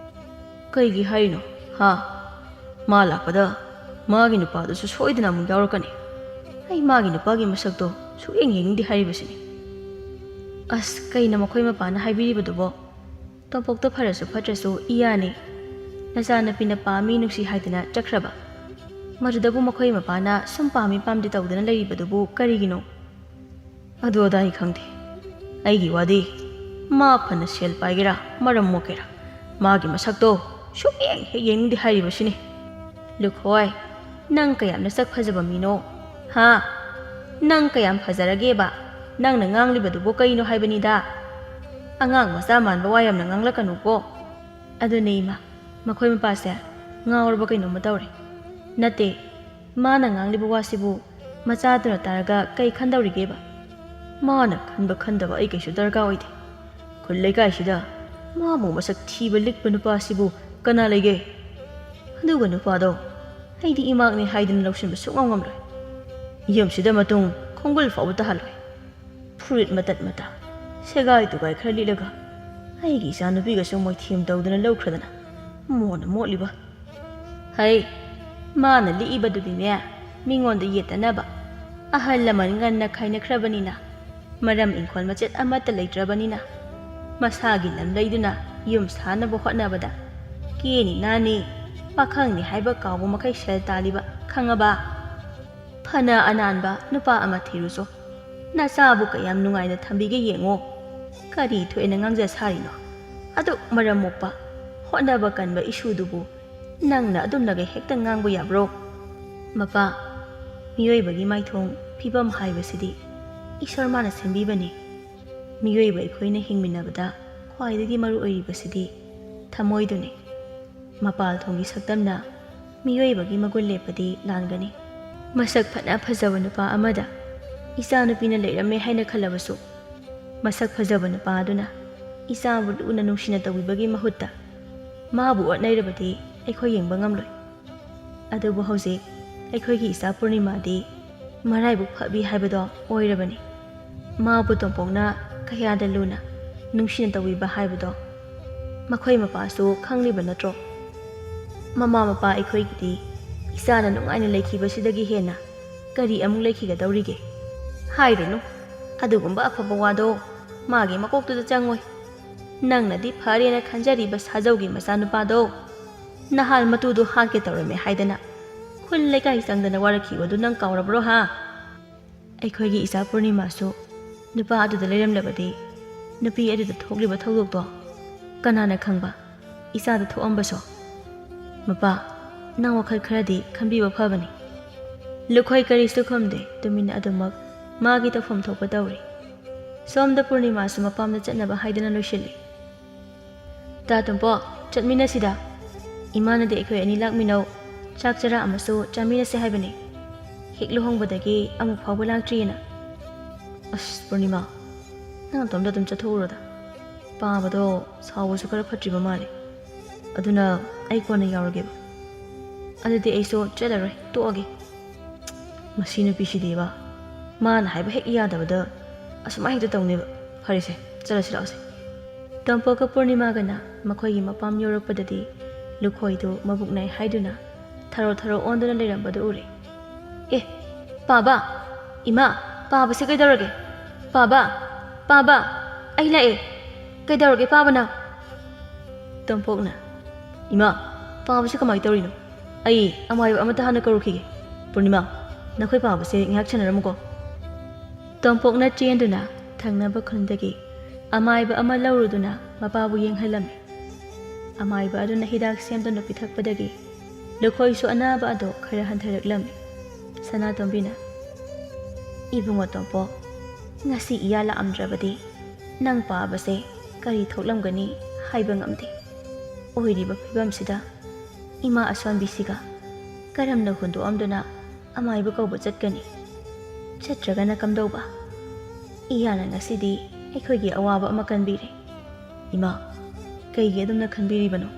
"ꯀꯩꯒꯤ ꯍꯥꯏꯔꯤꯅꯣ? ꯍꯥ? ꯃꯥ ꯂꯥꯛꯄꯗ ꯃꯥꯒꯤ ꯅꯨꯄꯥꯗꯨꯁꯨ ꯁꯣꯏꯗꯅ ꯑꯃꯨꯛ ꯌꯥꯎꯔꯛꯀꯅꯤ꯫ ꯑꯩ ꯃꯥꯒꯤ ꯅꯨꯄꯥꯒꯤ ꯃꯁꯛꯇꯣ ꯁꯨꯛꯌꯦꯡ ꯌꯦꯡꯅꯤꯡꯗꯦ ꯍꯥꯏꯔꯤꯕꯁꯤꯅꯤ"꯫ "ꯑꯁ, ꯀꯩꯅꯣ ꯃꯈꯣꯏ ꯃꯄꯥꯅ ꯍꯥꯏꯕꯤꯔꯤꯕꯗꯨꯕꯣ? ꯇꯣꯝꯄꯣꯛꯇꯣ ꯐꯔꯁꯨ ꯐꯠꯇ꯭ꯔꯁꯨ ꯏꯌꯥꯅꯤ꯫ ꯅꯆꯥꯅꯨꯄꯤꯅ ꯄꯥꯝꯃꯤ ꯅꯨꯡꯁꯤ ꯍꯥꯏꯗꯅ ꯆꯠꯈ꯭ꯔꯕ꯫ ꯃꯗꯨꯗꯕꯨ ꯃꯈꯣꯏ ꯃꯄꯥꯅ ꯁꯨꯝ ꯄꯥꯝꯃꯤ ꯄꯥꯝꯗꯦ ꯇꯧꯗꯅ ꯂꯩꯔꯤꯕꯗꯨꯕꯨ ꯀꯔꯤꯒꯤꯅꯣ?" "ꯑꯗꯨ ꯑꯗꯥ ꯑꯩ ꯈꯪꯗꯦ꯫ ꯑꯩꯒꯤ ꯋꯥꯗꯤ ꯃꯥ ꯐꯅ ꯁꯦꯜ ꯄꯥꯏꯒꯦꯔꯥ, ꯃꯔꯝ ꯃꯣꯛꯀꯦꯔꯥ, ꯃꯥꯒꯤ ꯃꯁꯛꯇꯣ ꯁꯨꯛꯌꯦꯡ ꯍꯦꯛ ꯌꯦꯡꯅꯤꯡꯗꯦ ꯍꯥꯏꯔꯤꯕꯁꯤꯅꯤ"꯫ "ꯂꯨꯈꯣꯏ, ꯅꯪ ꯀꯌꯥꯝ ꯅꯁꯛ ꯐꯖꯕ ꯃꯤꯅꯣ? ꯍꯥ? ꯅꯪ ꯀꯌꯥꯝ ꯐꯖꯔꯒꯦꯕ? ꯅꯪꯅ ꯉꯥꯡꯂꯤꯕꯗꯨꯕꯨ ꯀꯩꯅꯣ ꯍꯥꯏꯕꯅꯤꯗ? ꯑꯉꯥꯡ ꯃꯆꯥ ꯃꯥꯟꯕ ꯋꯥ ꯌꯥꯝꯅ ꯉꯥꯡꯂꯛꯀꯅꯨꯀꯣ"꯫ ꯑꯗꯨꯅꯦ ꯏꯃꯥ, ꯃꯈꯣꯏ ꯃꯄꯥꯁꯦ ꯉꯥꯎꯔꯕ ꯀꯩꯅꯣꯝꯃ ꯇꯧꯔꯦ꯫ ꯅꯠꯇꯦ, ꯃꯥꯅ ꯉꯥꯡꯂꯤꯕ ꯋꯥꯁꯤꯕꯨ ꯃꯆꯥꯗꯨꯅ ꯇꯥꯔꯒ ꯀꯩ ꯈꯟꯗꯧꯔꯤꯒꯦꯕ? ꯃꯥꯅ ꯈꯟꯕ ꯈꯟꯗꯕ ꯑꯩ ꯀꯩꯁꯨ ꯗꯔꯀꯥꯔ ꯑꯣꯏꯗꯦ꯫ ꯈꯨꯜ ꯂꯩꯀꯥꯏꯁꯤꯗ ꯃꯥꯕꯨ ꯃꯁꯛ ꯊꯤꯕ ꯂꯤꯛꯄ ꯅꯨꯄꯥꯁꯤꯕꯨ ꯀꯅꯥ ꯂꯩꯒꯦ? ꯑꯗꯨꯒ ꯅꯨꯄꯥꯗꯣ ꯑꯩꯗꯤ ꯏꯃꯥꯛꯅꯤ ꯍꯥꯏꯗꯨꯅ ꯂꯧꯁꯤꯟꯕ ꯁꯨꯛꯉꯝ ꯉꯝꯂꯣꯏ꯫ ꯌꯨꯝꯁꯤꯗ ꯃꯇꯨꯡ ꯈꯣꯡꯒꯨꯜ ꯐꯥꯎꯕ ꯇꯥꯍꯜꯂꯣꯏ꯫ ꯐꯨꯔꯤꯠ ꯃꯇꯠ ꯃꯇꯥ, ꯁꯦꯒꯥꯏ ꯇꯨꯒꯥꯏ ꯈꯔ ꯂꯤꯠꯂꯒ ꯑꯩꯒꯤ ꯏꯆꯥꯅꯨꯄꯤꯒꯁꯨ ꯃꯣꯏꯊꯦꯝ ꯇꯧꯗꯅ ꯂꯧꯈ꯭ꯔꯗꯅ ꯃꯣꯟꯅ ꯃꯣꯠꯂꯤꯕ꯫ ꯍꯩ, ꯃꯥꯅ ꯂꯤꯛꯏꯕꯗꯨꯗꯤꯅꯦ, ꯃꯤꯉꯣꯟꯗ ꯌꯦꯠꯇꯅꯕ꯫ ꯑꯍꯜ ꯂꯃꯟ ꯉꯟꯅ ꯈꯥꯏꯅꯈ꯭ꯔꯕꯅꯤꯅ, ꯃꯔꯝ ꯏꯪꯈꯣꯜ ꯃꯆꯦꯠ ꯑꯃꯠꯇ ꯂꯩꯇ꯭ꯔꯕꯅꯤꯅ, ꯃꯁꯥꯒꯤ ꯂꯝ ꯂꯩꯗꯨꯅ ꯌꯨꯝ ꯁꯥꯅꯕ ꯍꯣꯠꯅꯕꯗ ꯀꯦꯅꯤ ꯅꯥꯅꯤ, ꯄꯥꯈꯪꯅꯤ ꯍꯥꯏꯕ ꯀꯥꯎꯕ ꯃꯈꯩ ꯁꯦꯜ ꯇꯥꯜꯂꯤꯕ, ꯈꯪꯉꯕ? ꯐꯅ ꯑꯅꯥꯟꯕ ꯅꯨꯄꯥ ꯑꯃ ꯊꯤꯔꯨꯆꯣ꯫ ꯅꯆꯥꯕꯨ ꯀꯌꯥꯝ ꯅꯨꯡꯉꯥꯏꯅ ꯊꯝꯕꯤꯒꯦ ꯌꯦꯡꯉꯣ꯫ ꯀꯔꯤ ꯊꯣꯛꯑꯦꯅ ꯉꯥꯡꯖ ꯁꯥꯔꯤꯅꯣ? ꯑꯗꯨꯛ ꯃꯔꯝ ꯃꯣꯛꯄ, ꯍꯣꯠꯅꯕ ꯀꯟꯕ ꯏꯁꯨꯗꯨꯕꯨ ꯅꯪꯅ ꯑꯗꯨꯝꯅꯒ ꯍꯦꯛꯇ ꯉꯥꯡꯕ ꯌꯥꯕ꯭ꯔꯣ? ꯃꯄꯥ, ꯃꯤꯑꯣꯏꯕꯒꯤ ꯃꯥꯏꯊꯣꯡ ꯐꯤꯕꯝ ꯍꯥꯏꯕꯁꯤꯗꯤ ꯏꯁꯣꯔ ꯃꯥꯅ ꯁꯦꯝꯕꯤꯕꯅꯤ꯫ ꯃꯤꯑꯣꯏꯕ ꯑꯩꯈꯣꯏꯅ ꯍꯤꯡꯃꯤꯟꯅꯕꯗ ꯈ꯭ꯋꯥꯏꯗꯒꯤ ꯃꯔꯨ ꯑꯣꯏꯔꯤꯕꯁꯤꯗꯤ ꯊꯃꯣꯏꯗꯨꯅꯤ꯫ ꯃꯄꯥꯜ ꯊꯣꯡꯒꯤ ꯁꯛꯇꯝꯅ ꯃꯤꯑꯣꯏꯕꯒꯤ ꯃꯒꯨꯟ ꯂꯦꯞꯄꯗꯤ ꯂꯥꯟꯒꯅꯤ꯫ ꯃꯁꯛ ꯐꯅ ꯐꯖꯕ ꯅꯨꯄꯥ ꯑꯃꯗ ꯏꯆꯥꯅꯨꯄꯤꯅ ꯂꯩꯔꯝꯃꯦ ꯍꯥꯏꯅ ꯈꯜꯂꯕꯁꯨ, ꯃꯁꯛ ꯐꯖꯕ ꯅꯨꯄꯥ ꯑꯗꯨꯅ ꯏꯆꯥꯕꯨ ꯂꯨꯅ ꯅꯨꯡꯁꯤꯅ ꯇꯧꯕꯤꯕꯒꯤ ꯃꯍꯨꯠꯇ ꯃꯥꯕꯨ ꯑꯣꯠꯅꯩꯔꯕꯗꯤ ꯑꯩꯈꯣꯏ ꯌꯦꯡꯕ ꯉꯝꯂꯣꯏ꯫ ꯑꯗꯨꯕꯨ ꯍꯧꯖꯤꯛ ꯑꯩꯈꯣꯏꯒꯤ ꯏꯆꯥ ꯄꯨꯔꯅꯤꯃꯥꯗꯤ ꯃꯔꯥꯏꯕꯛ ꯐꯕꯤ ꯍꯥꯏꯕꯗꯣ ꯑꯣꯏꯔꯕꯅꯤ꯫ ꯃꯥꯕꯨ ꯇꯣꯝꯄꯣꯛꯅ ꯀꯌꯥꯗ ꯂꯨꯅ ꯅꯨꯡꯁꯤꯅ ꯇꯧꯕꯤꯕ ꯍꯥꯏꯕꯗꯣ ꯃꯈꯣꯏ ꯃꯄꯥꯁꯨ ꯈꯪꯂꯤꯕ ꯅꯠꯇ꯭ꯔꯣ? ꯃꯃꯥ ꯃꯄꯥ ꯑꯩꯈꯣꯏꯒꯤꯗꯤ ꯏꯆꯥꯅ ꯅꯨꯡꯉꯥꯏꯅ ꯂꯩꯈꯤꯕꯁꯤꯗꯒꯤ ꯍꯦꯟꯅ ꯀꯔꯤ ꯑꯃꯨꯛ ꯂꯩꯈꯤꯒꯗꯧꯔꯤꯒꯦ? ꯍꯥꯏꯔꯨꯅꯨ, ꯑꯗꯨꯒꯨꯝꯕ ꯑꯐꯕ ꯋꯥꯗꯣ ꯃꯥꯒꯤ ꯃꯀꯣꯛꯇꯨꯗ ꯆꯪꯉꯣꯏ꯫ ꯅꯪꯅꯗꯤ ꯐꯔꯦꯅ ꯈꯟꯖꯔꯤꯕ ꯁꯥꯖꯧꯒꯤ ꯃꯆꯥꯅꯨꯄꯥꯗꯣ ꯅꯍꯥꯟ ꯃꯇꯨꯗꯨ ꯍꯥꯠꯀꯦ ꯇꯧꯔꯝꯃꯦ ꯍꯥꯏꯗꯅ ꯈꯨꯜ ꯂꯩꯀꯥꯏ ꯆꯪꯗꯅ ꯋꯥꯔꯛꯈꯤꯕꯗꯨ ꯅꯪ ꯀꯥꯎꯔꯕ꯭ꯔꯣ ꯍꯥ? ꯑꯩꯈꯣꯏꯒꯤ ꯏꯆꯥ ꯄꯨꯔꯅꯤꯃꯥꯁꯨ ꯅꯨꯄꯥ ꯑꯗꯨꯗ ꯂꯩꯔꯝꯂꯕꯗꯤ ꯅꯨꯄꯤ ꯑꯗꯨꯗ ꯊꯣꯛꯂꯤꯕ ꯊꯧꯗꯣꯛꯇꯣ ꯀꯅꯥꯅ ꯈꯪꯕ? ꯏꯆꯥꯗ ꯊꯣꯛꯑꯝꯕꯁꯨ꯫ ꯃꯄꯥ, ꯅꯪ ꯋꯥꯈꯜ ꯈꯔꯗꯤ ꯈꯟꯕꯤꯕ ꯐꯕꯅꯤ꯫ ꯂꯨꯈꯣꯏ ꯀꯔꯤꯁꯨ ꯈꯨꯝꯗꯦ, ꯇꯨꯃꯤꯟꯅ ꯑꯗꯨꯃꯛ ꯃꯥꯒꯤ ꯇꯧꯐꯝ ꯊꯣꯛꯄ ꯇꯧꯔꯤ꯫ ꯁꯣꯝꯗ ꯄꯨꯔꯅꯤꯃꯥꯁꯨ ꯃꯄꯥꯝꯗ ꯆꯠꯅꯕ ꯍꯥꯏꯗꯨꯅ ꯂꯣꯏꯁꯤꯜꯂꯤ꯫ ꯇꯥ ꯇꯣꯝꯄꯣ, ꯆꯠꯃꯤꯟꯅꯁꯤꯗ꯫ ꯏꯃꯥꯅꯗꯤ ꯑꯩꯈꯣꯏ ꯑꯅꯤ ꯂꯥꯛꯃꯤꯟꯅꯧ, ꯆꯥꯛ ꯆꯔꯥ ꯑꯃꯁꯨ ꯆꯥꯃꯤꯟꯅꯁꯤ ꯍꯥꯏꯕꯅꯤ꯫ ꯍꯦꯛ ꯂꯨꯍꯣꯡꯕꯗꯒꯤ ꯑꯃꯨꯛ ꯐꯥꯎꯕ ꯂꯥꯛꯇ꯭ꯔꯤꯌꯦꯅ꯫ ꯑꯁ ꯄꯨꯔꯅꯤꯃꯥ, ꯅꯪ ꯑꯇꯣꯝꯗ ꯑꯗꯨꯝ ꯆꯠꯊꯣꯛꯎꯔꯣꯗ꯫ ꯄꯥꯕꯗꯣ ꯁꯥꯎꯕꯁꯨ ꯈꯔ ꯐꯠꯇ꯭ꯔꯤꯕ ꯃꯥꯜꯂꯦ꯫ ꯑꯗꯨꯅ ꯑꯩ ꯀꯣꯟꯅ ꯌꯥꯎꯔꯒꯦꯕ꯫ ꯑꯗꯨꯗꯤ ꯑꯩꯁꯨ ꯆꯠꯂꯔꯣꯏ, ꯇꯣꯛꯑꯒꯦ꯫ ꯃꯁꯤ ꯅꯨꯄꯤꯁꯤꯗꯤꯕ, ꯃꯥꯅ ꯍꯥꯏꯕ ꯍꯦꯛ ꯌꯥꯗꯕꯗ ꯑꯁꯨꯃꯥꯏ ꯍꯦꯛꯇ ꯇꯧꯅꯦꯕ꯫ ꯐꯔꯦꯁꯦ, ꯆꯠꯂꯁꯤ ꯂꯥꯛꯑꯣꯁꯦ꯫ ꯇꯣꯝꯄꯣꯛꯀ ꯄꯨꯔꯅꯤꯃꯥꯒꯅ ꯃꯈꯣꯏꯒꯤ ꯃꯄꯥꯝ ꯌꯧꯔꯛꯄꯗꯗꯤ ꯂꯨꯈꯣꯏꯗꯨ ꯃꯕꯨꯛ ꯅꯥꯏ ꯍꯥꯏꯗꯨꯅ ꯊꯔꯣ ꯊꯔꯣ ꯑꯣꯟꯗꯨꯅ ꯂꯩꯔꯝꯕꯗꯨ ꯎꯔꯦ꯫ "ꯑꯦ, ꯄꯥꯕ! ꯏꯃꯥ, ꯄꯥꯕꯁꯦ ꯀꯩꯗꯧꯔꯒꯦ? ꯄꯥꯕ! ꯄꯥꯕ! ꯑꯩ ꯂꯥꯛꯑꯦ! ꯀꯩꯗꯧꯔꯒꯦ ꯄꯥꯕ ꯅꯪ?" ꯇꯣꯝꯄꯣꯛꯅ, "ꯏꯃꯥ, ꯄꯥꯕꯁꯦ ꯀꯃꯥꯏꯅ ꯇꯧꯔꯤꯅꯣ? ꯑꯩ ꯑꯃꯥꯏꯕ ꯑꯃꯠꯇ ꯍꯥꯟꯅ ꯀꯧꯔꯨꯈꯤꯒꯦ꯫ ꯄꯨꯔꯅꯤꯃꯥ, ꯅꯈꯣꯏ ꯄꯥꯕꯁꯦ ꯉꯥꯏꯍꯥꯛ ꯁꯦꯟꯅꯔꯝꯃꯨꯀꯣ꯫" ꯇꯣꯝꯄꯣꯛꯅ ꯆꯦꯟꯗꯨꯅ ꯊꯪꯅꯕ ꯈꯨꯟꯗꯒꯤ ꯑꯃꯥꯏꯕ ꯑꯃ ꯂꯧꯔꯨꯗꯨꯅ ꯃꯄꯥꯕꯨ ꯌꯦꯡꯍꯜꯂꯝꯃꯤ꯫ ꯑꯃꯥꯏꯕ ꯑꯗꯨꯅ ꯍꯤꯗꯥꯛ ꯁꯦꯝꯗꯨꯅ ꯄꯤꯊꯛꯄꯗꯒꯤ ꯂꯨꯈꯣꯏꯁꯨ ꯑꯅꯥꯕ ꯑꯗꯨ ꯈꯔ ꯍꯟꯊꯔꯛꯂꯝꯃꯤ꯫ ꯁꯅꯥꯇꯣꯝꯕꯤꯅ, "ꯏꯕꯨꯡꯉꯣ ꯇꯣꯝꯄꯣꯛ, ꯉꯁꯤ ꯏꯌꯥ ꯂꯥꯛꯑꯝꯗ꯭ꯔꯕꯗꯤ ꯅꯪ ꯄꯥꯕꯁꯦ ꯀꯔꯤ ꯊꯣꯛꯂꯝꯒꯅꯤ ꯍꯥꯏꯕ ꯉꯝꯗꯦ꯫ ꯑꯣꯏꯔꯤꯕ ꯐꯤꯕꯝꯁꯤꯗ ꯏꯃꯥ ꯑꯁꯣꯟꯕꯤꯁꯤꯒ ꯀꯔꯝꯅ ꯍꯨꯟꯗꯣꯛꯑꯝꯗꯨꯅ ꯑꯃꯥꯏꯕ ꯀꯧꯕ ꯆꯠꯀꯅꯤ? ꯆꯠꯇ꯭ꯔꯒꯅ ꯀꯝꯗꯧꯕ? ꯏꯌꯥꯅ ꯉꯁꯤꯗꯤ ꯑꯩꯈꯣꯏꯒꯤ ꯑꯋꯥꯕ ꯑꯃ ꯀꯟꯕꯤꯔꯦ꯫" "ꯏꯃꯥ, ꯀꯩꯒꯤ ꯑꯗꯨꯝꯅ ꯈꯟꯕꯤꯔꯤꯕꯅꯣ?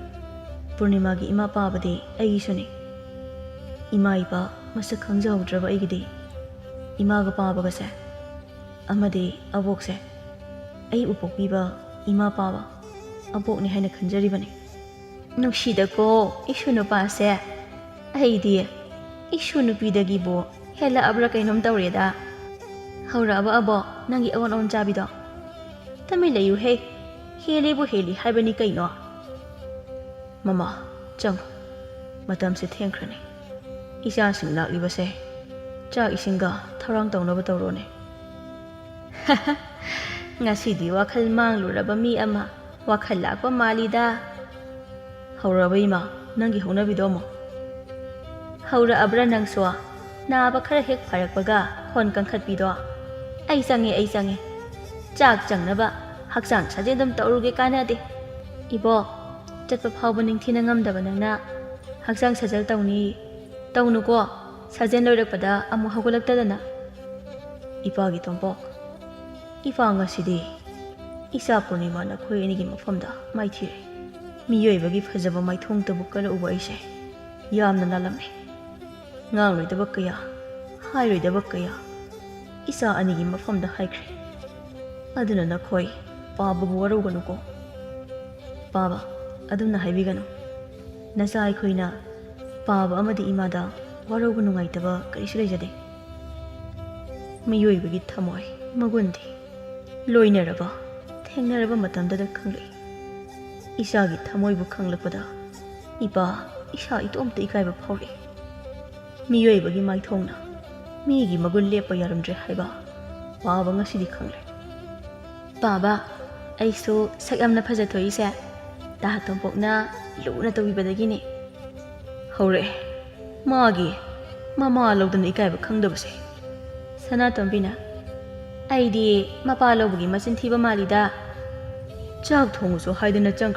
ꯄꯨꯔꯅꯤꯃꯥꯒꯤ ꯏꯃꯥ ꯄꯥꯕꯗꯤ ꯑꯩꯒꯤꯁꯨꯅꯤ꯫ ꯏꯃꯥ ꯏꯄꯥ ꯃꯁꯛ ꯈꯪꯖꯍꯧꯗ꯭ꯔꯕ ꯑꯩꯒꯤꯗꯤ ꯏꯃꯥꯒ ꯄꯥꯕꯒꯁꯦ, ꯑꯃꯗꯤ ꯑꯕꯣꯛꯁꯦ, ꯑꯩꯕꯨ ꯄꯣꯛꯄꯤꯕ ꯏꯃꯥ ꯄꯥꯕ ꯑꯕꯣꯛꯅꯤ ꯍꯥꯏꯅ ꯈꯟꯖꯔꯤꯕꯅꯤ꯫" "ꯅꯨꯡꯁꯤꯗꯀꯣ, ꯏꯁꯨ ꯅꯨꯄꯥꯁꯦ꯫ ꯑꯩꯗꯤ ꯏꯁꯨ ꯅꯨꯄꯤꯗꯒꯤꯕꯨ ꯍꯦꯜꯂꯛꯑꯕ꯭ꯔꯥ ꯀꯩꯅꯣꯝ ꯇꯧꯔꯦꯗ꯫ ꯍꯧꯔꯛꯑꯕ ꯑꯕꯣ, ꯅꯪꯒꯤ ꯑꯑꯣꯟ ꯑꯑꯣꯟ ꯆꯥꯕꯤꯗꯣ? ꯇꯨꯃꯤꯟ ꯂꯩꯌꯨꯍꯦ, ꯍꯦꯜꯂꯤꯕꯨ ꯍꯦꯜꯂꯤ ꯍꯥꯏꯕꯅꯤ ꯀꯩꯅꯣ꯫" "ꯃꯃꯥ, ꯆꯪꯉꯨ꯫ ꯃꯇꯝꯁꯦ ꯊꯦꯡꯈ꯭ꯔꯅꯤ꯫ ꯏꯆꯥꯁꯤꯡ ꯂꯥꯛꯂꯤꯕꯁꯦ ꯆꯥꯛ ꯏꯁꯤꯡꯒ ꯊꯧꯔꯥꯡ ꯇꯧꯅꯕ ꯇꯧꯔꯣꯅꯦ꯫" "ꯉꯁꯤꯗꯤ ꯋꯥꯈꯜ ꯃꯥꯡꯂꯨꯔꯕ ꯃꯤ ꯑꯃ ꯋꯥꯈꯜ ꯂꯥꯛꯄ ꯃꯥꯜꯂꯤꯗ꯫" "ꯍꯧꯔꯛꯑꯕ ꯏꯃꯥ, ꯅꯪꯒꯤ ꯍꯧꯅꯕꯤꯗꯣ ꯑꯃꯨꯛ?" "ꯍꯧꯔꯛꯑꯕ꯭ꯔꯥ ꯅꯪꯁꯨ? ꯅꯥꯕ ꯈꯔ ꯍꯦꯛ ꯐꯔꯛꯄꯒ ꯈꯣꯟ ꯀꯟꯈꯠꯄꯤꯗꯣ?" "ꯑꯩ ꯆꯪꯉꯦ, ꯑꯩ ꯆꯪꯉꯦ꯫ ꯆꯥꯛ ꯆꯪꯅꯕ ꯍꯛꯆꯥꯡ ꯁꯥꯖꯦꯜ ꯑꯗꯨꯝ ꯇꯧꯔꯨꯒꯦ, ꯀꯥꯟꯅꯗꯦ꯫" "ꯏꯕꯣꯛ, ꯆꯠꯄ ꯐꯥꯎꯕ ꯅꯤꯡꯊꯤꯅ ꯉꯝꯗꯕ ꯅꯪꯅ ꯍꯛꯆꯥꯡ ꯁꯥꯖꯦꯜ ꯇꯧꯅꯤ? ꯇꯧꯅꯨꯀꯣ꯫ ꯁꯥꯖꯦꯜ ꯂꯣꯏꯔꯛꯄꯗ ꯑꯃꯨꯛ ꯍꯧꯒꯠꯂꯛꯇꯗꯅ꯫ ꯏꯄꯥꯒꯤ ꯇꯣꯝꯄꯣꯛ, ꯏꯄꯥ, ꯉꯁꯤꯗꯤ ꯏꯆꯥ ꯄꯨꯔꯅꯤꯃꯥ ꯅꯈꯣꯏ ꯑꯅꯤꯒꯤ ꯃꯐꯝꯗ ꯃꯥꯏꯊꯤꯔꯦ꯫ ꯃꯤꯑꯣꯏꯕꯒꯤ ꯐꯖꯕ ꯃꯥꯏꯊꯣꯡꯇꯕꯨ ꯀꯜꯂꯛꯎꯕ ꯑꯩꯁꯦ ꯌꯥꯝꯅ ꯂꯥꯜꯂꯝꯃꯦ꯫ ꯉꯥꯡꯂꯣꯏꯗꯕ ꯀꯌꯥ, ꯍꯥꯏꯔꯣꯏꯗꯕ ꯀꯌꯥ ꯏꯆꯥ ꯑꯅꯤꯒꯤ ꯃꯐꯝꯗ ꯍꯥꯏꯈ꯭ꯔꯦ꯫ ꯑꯗꯨꯅ ꯅꯈꯣꯏ ꯄꯥꯕꯕꯨ ꯋꯥꯔꯧꯒꯅꯨꯀꯣ꯫ ꯄꯥꯕ, ꯑꯗꯨꯝꯅ ꯍꯥꯏꯕꯤꯒꯅꯨ꯫ ꯅꯆꯥ ꯑꯩꯈꯣꯏꯅ ꯄꯥꯕ ꯑꯃꯗꯤ ꯏꯃꯥꯗ ꯋꯥꯔꯧꯕ ꯅꯨꯡꯉꯥꯏꯇꯕ ꯀꯔꯤꯁꯨ ꯂꯩꯖꯗꯦ꯫ ꯃꯤꯑꯣꯏꯕꯒꯤ ꯊꯃꯣꯏ ꯃꯒꯨꯟꯗꯤ ꯂꯣꯏꯅꯔꯕ, ꯊꯦꯡꯅꯔꯕ ꯃꯇꯝꯗꯗ ꯈꯪꯂꯛꯏ꯫ ꯏꯆꯥꯒꯤ ꯊꯃꯣꯏꯕꯨ ꯈꯪꯂꯛꯄꯗ ꯏꯄꯥ, ꯏꯁꯥ ꯏꯇꯣꯝꯇ ꯏꯀꯥꯏꯕ ꯐꯥꯎꯔꯛꯏ꯫ ꯃꯤꯑꯣꯏꯕꯒꯤ ꯃꯥꯏꯊꯣꯡꯅ ꯃꯤꯒꯤ ꯃꯒꯨꯟ ꯂꯦꯞꯄ ꯌꯥꯔꯝꯗ꯭ꯔꯦ ꯍꯥꯏꯕ ꯄꯥꯕ ꯉꯁꯤꯗꯤ ꯈꯪꯂꯦ꯫ ꯄꯥꯕ, ꯑꯩꯁꯨ ꯁꯛ ꯌꯥꯝꯅ ꯐꯖꯊꯣꯛꯏꯁꯦ ꯇꯥ ꯇꯣꯝꯄꯣꯛꯅ ꯂꯨꯅ ꯇꯧꯕꯤꯕꯗꯒꯤꯅꯤ꯫ ꯍꯧꯔꯛꯑꯦ ꯃꯥꯒꯤ ꯃꯃꯥ ꯂꯧꯗꯅ ꯏꯀꯥꯏꯕ ꯈꯪꯗꯕꯁꯦ꯫ ꯁꯅꯥꯇꯣꯝꯕꯤꯅ, "ꯑꯩꯗꯤ ꯃꯄꯥ ꯂꯧꯕꯒꯤ ꯃꯆꯤꯟ ꯊꯤꯕ ꯃꯥꯜꯂꯤꯗ꯫ ꯆꯥꯛ ꯊꯣꯡꯉꯨꯁꯨ ꯍꯥꯏꯗꯅ ꯆꯪ"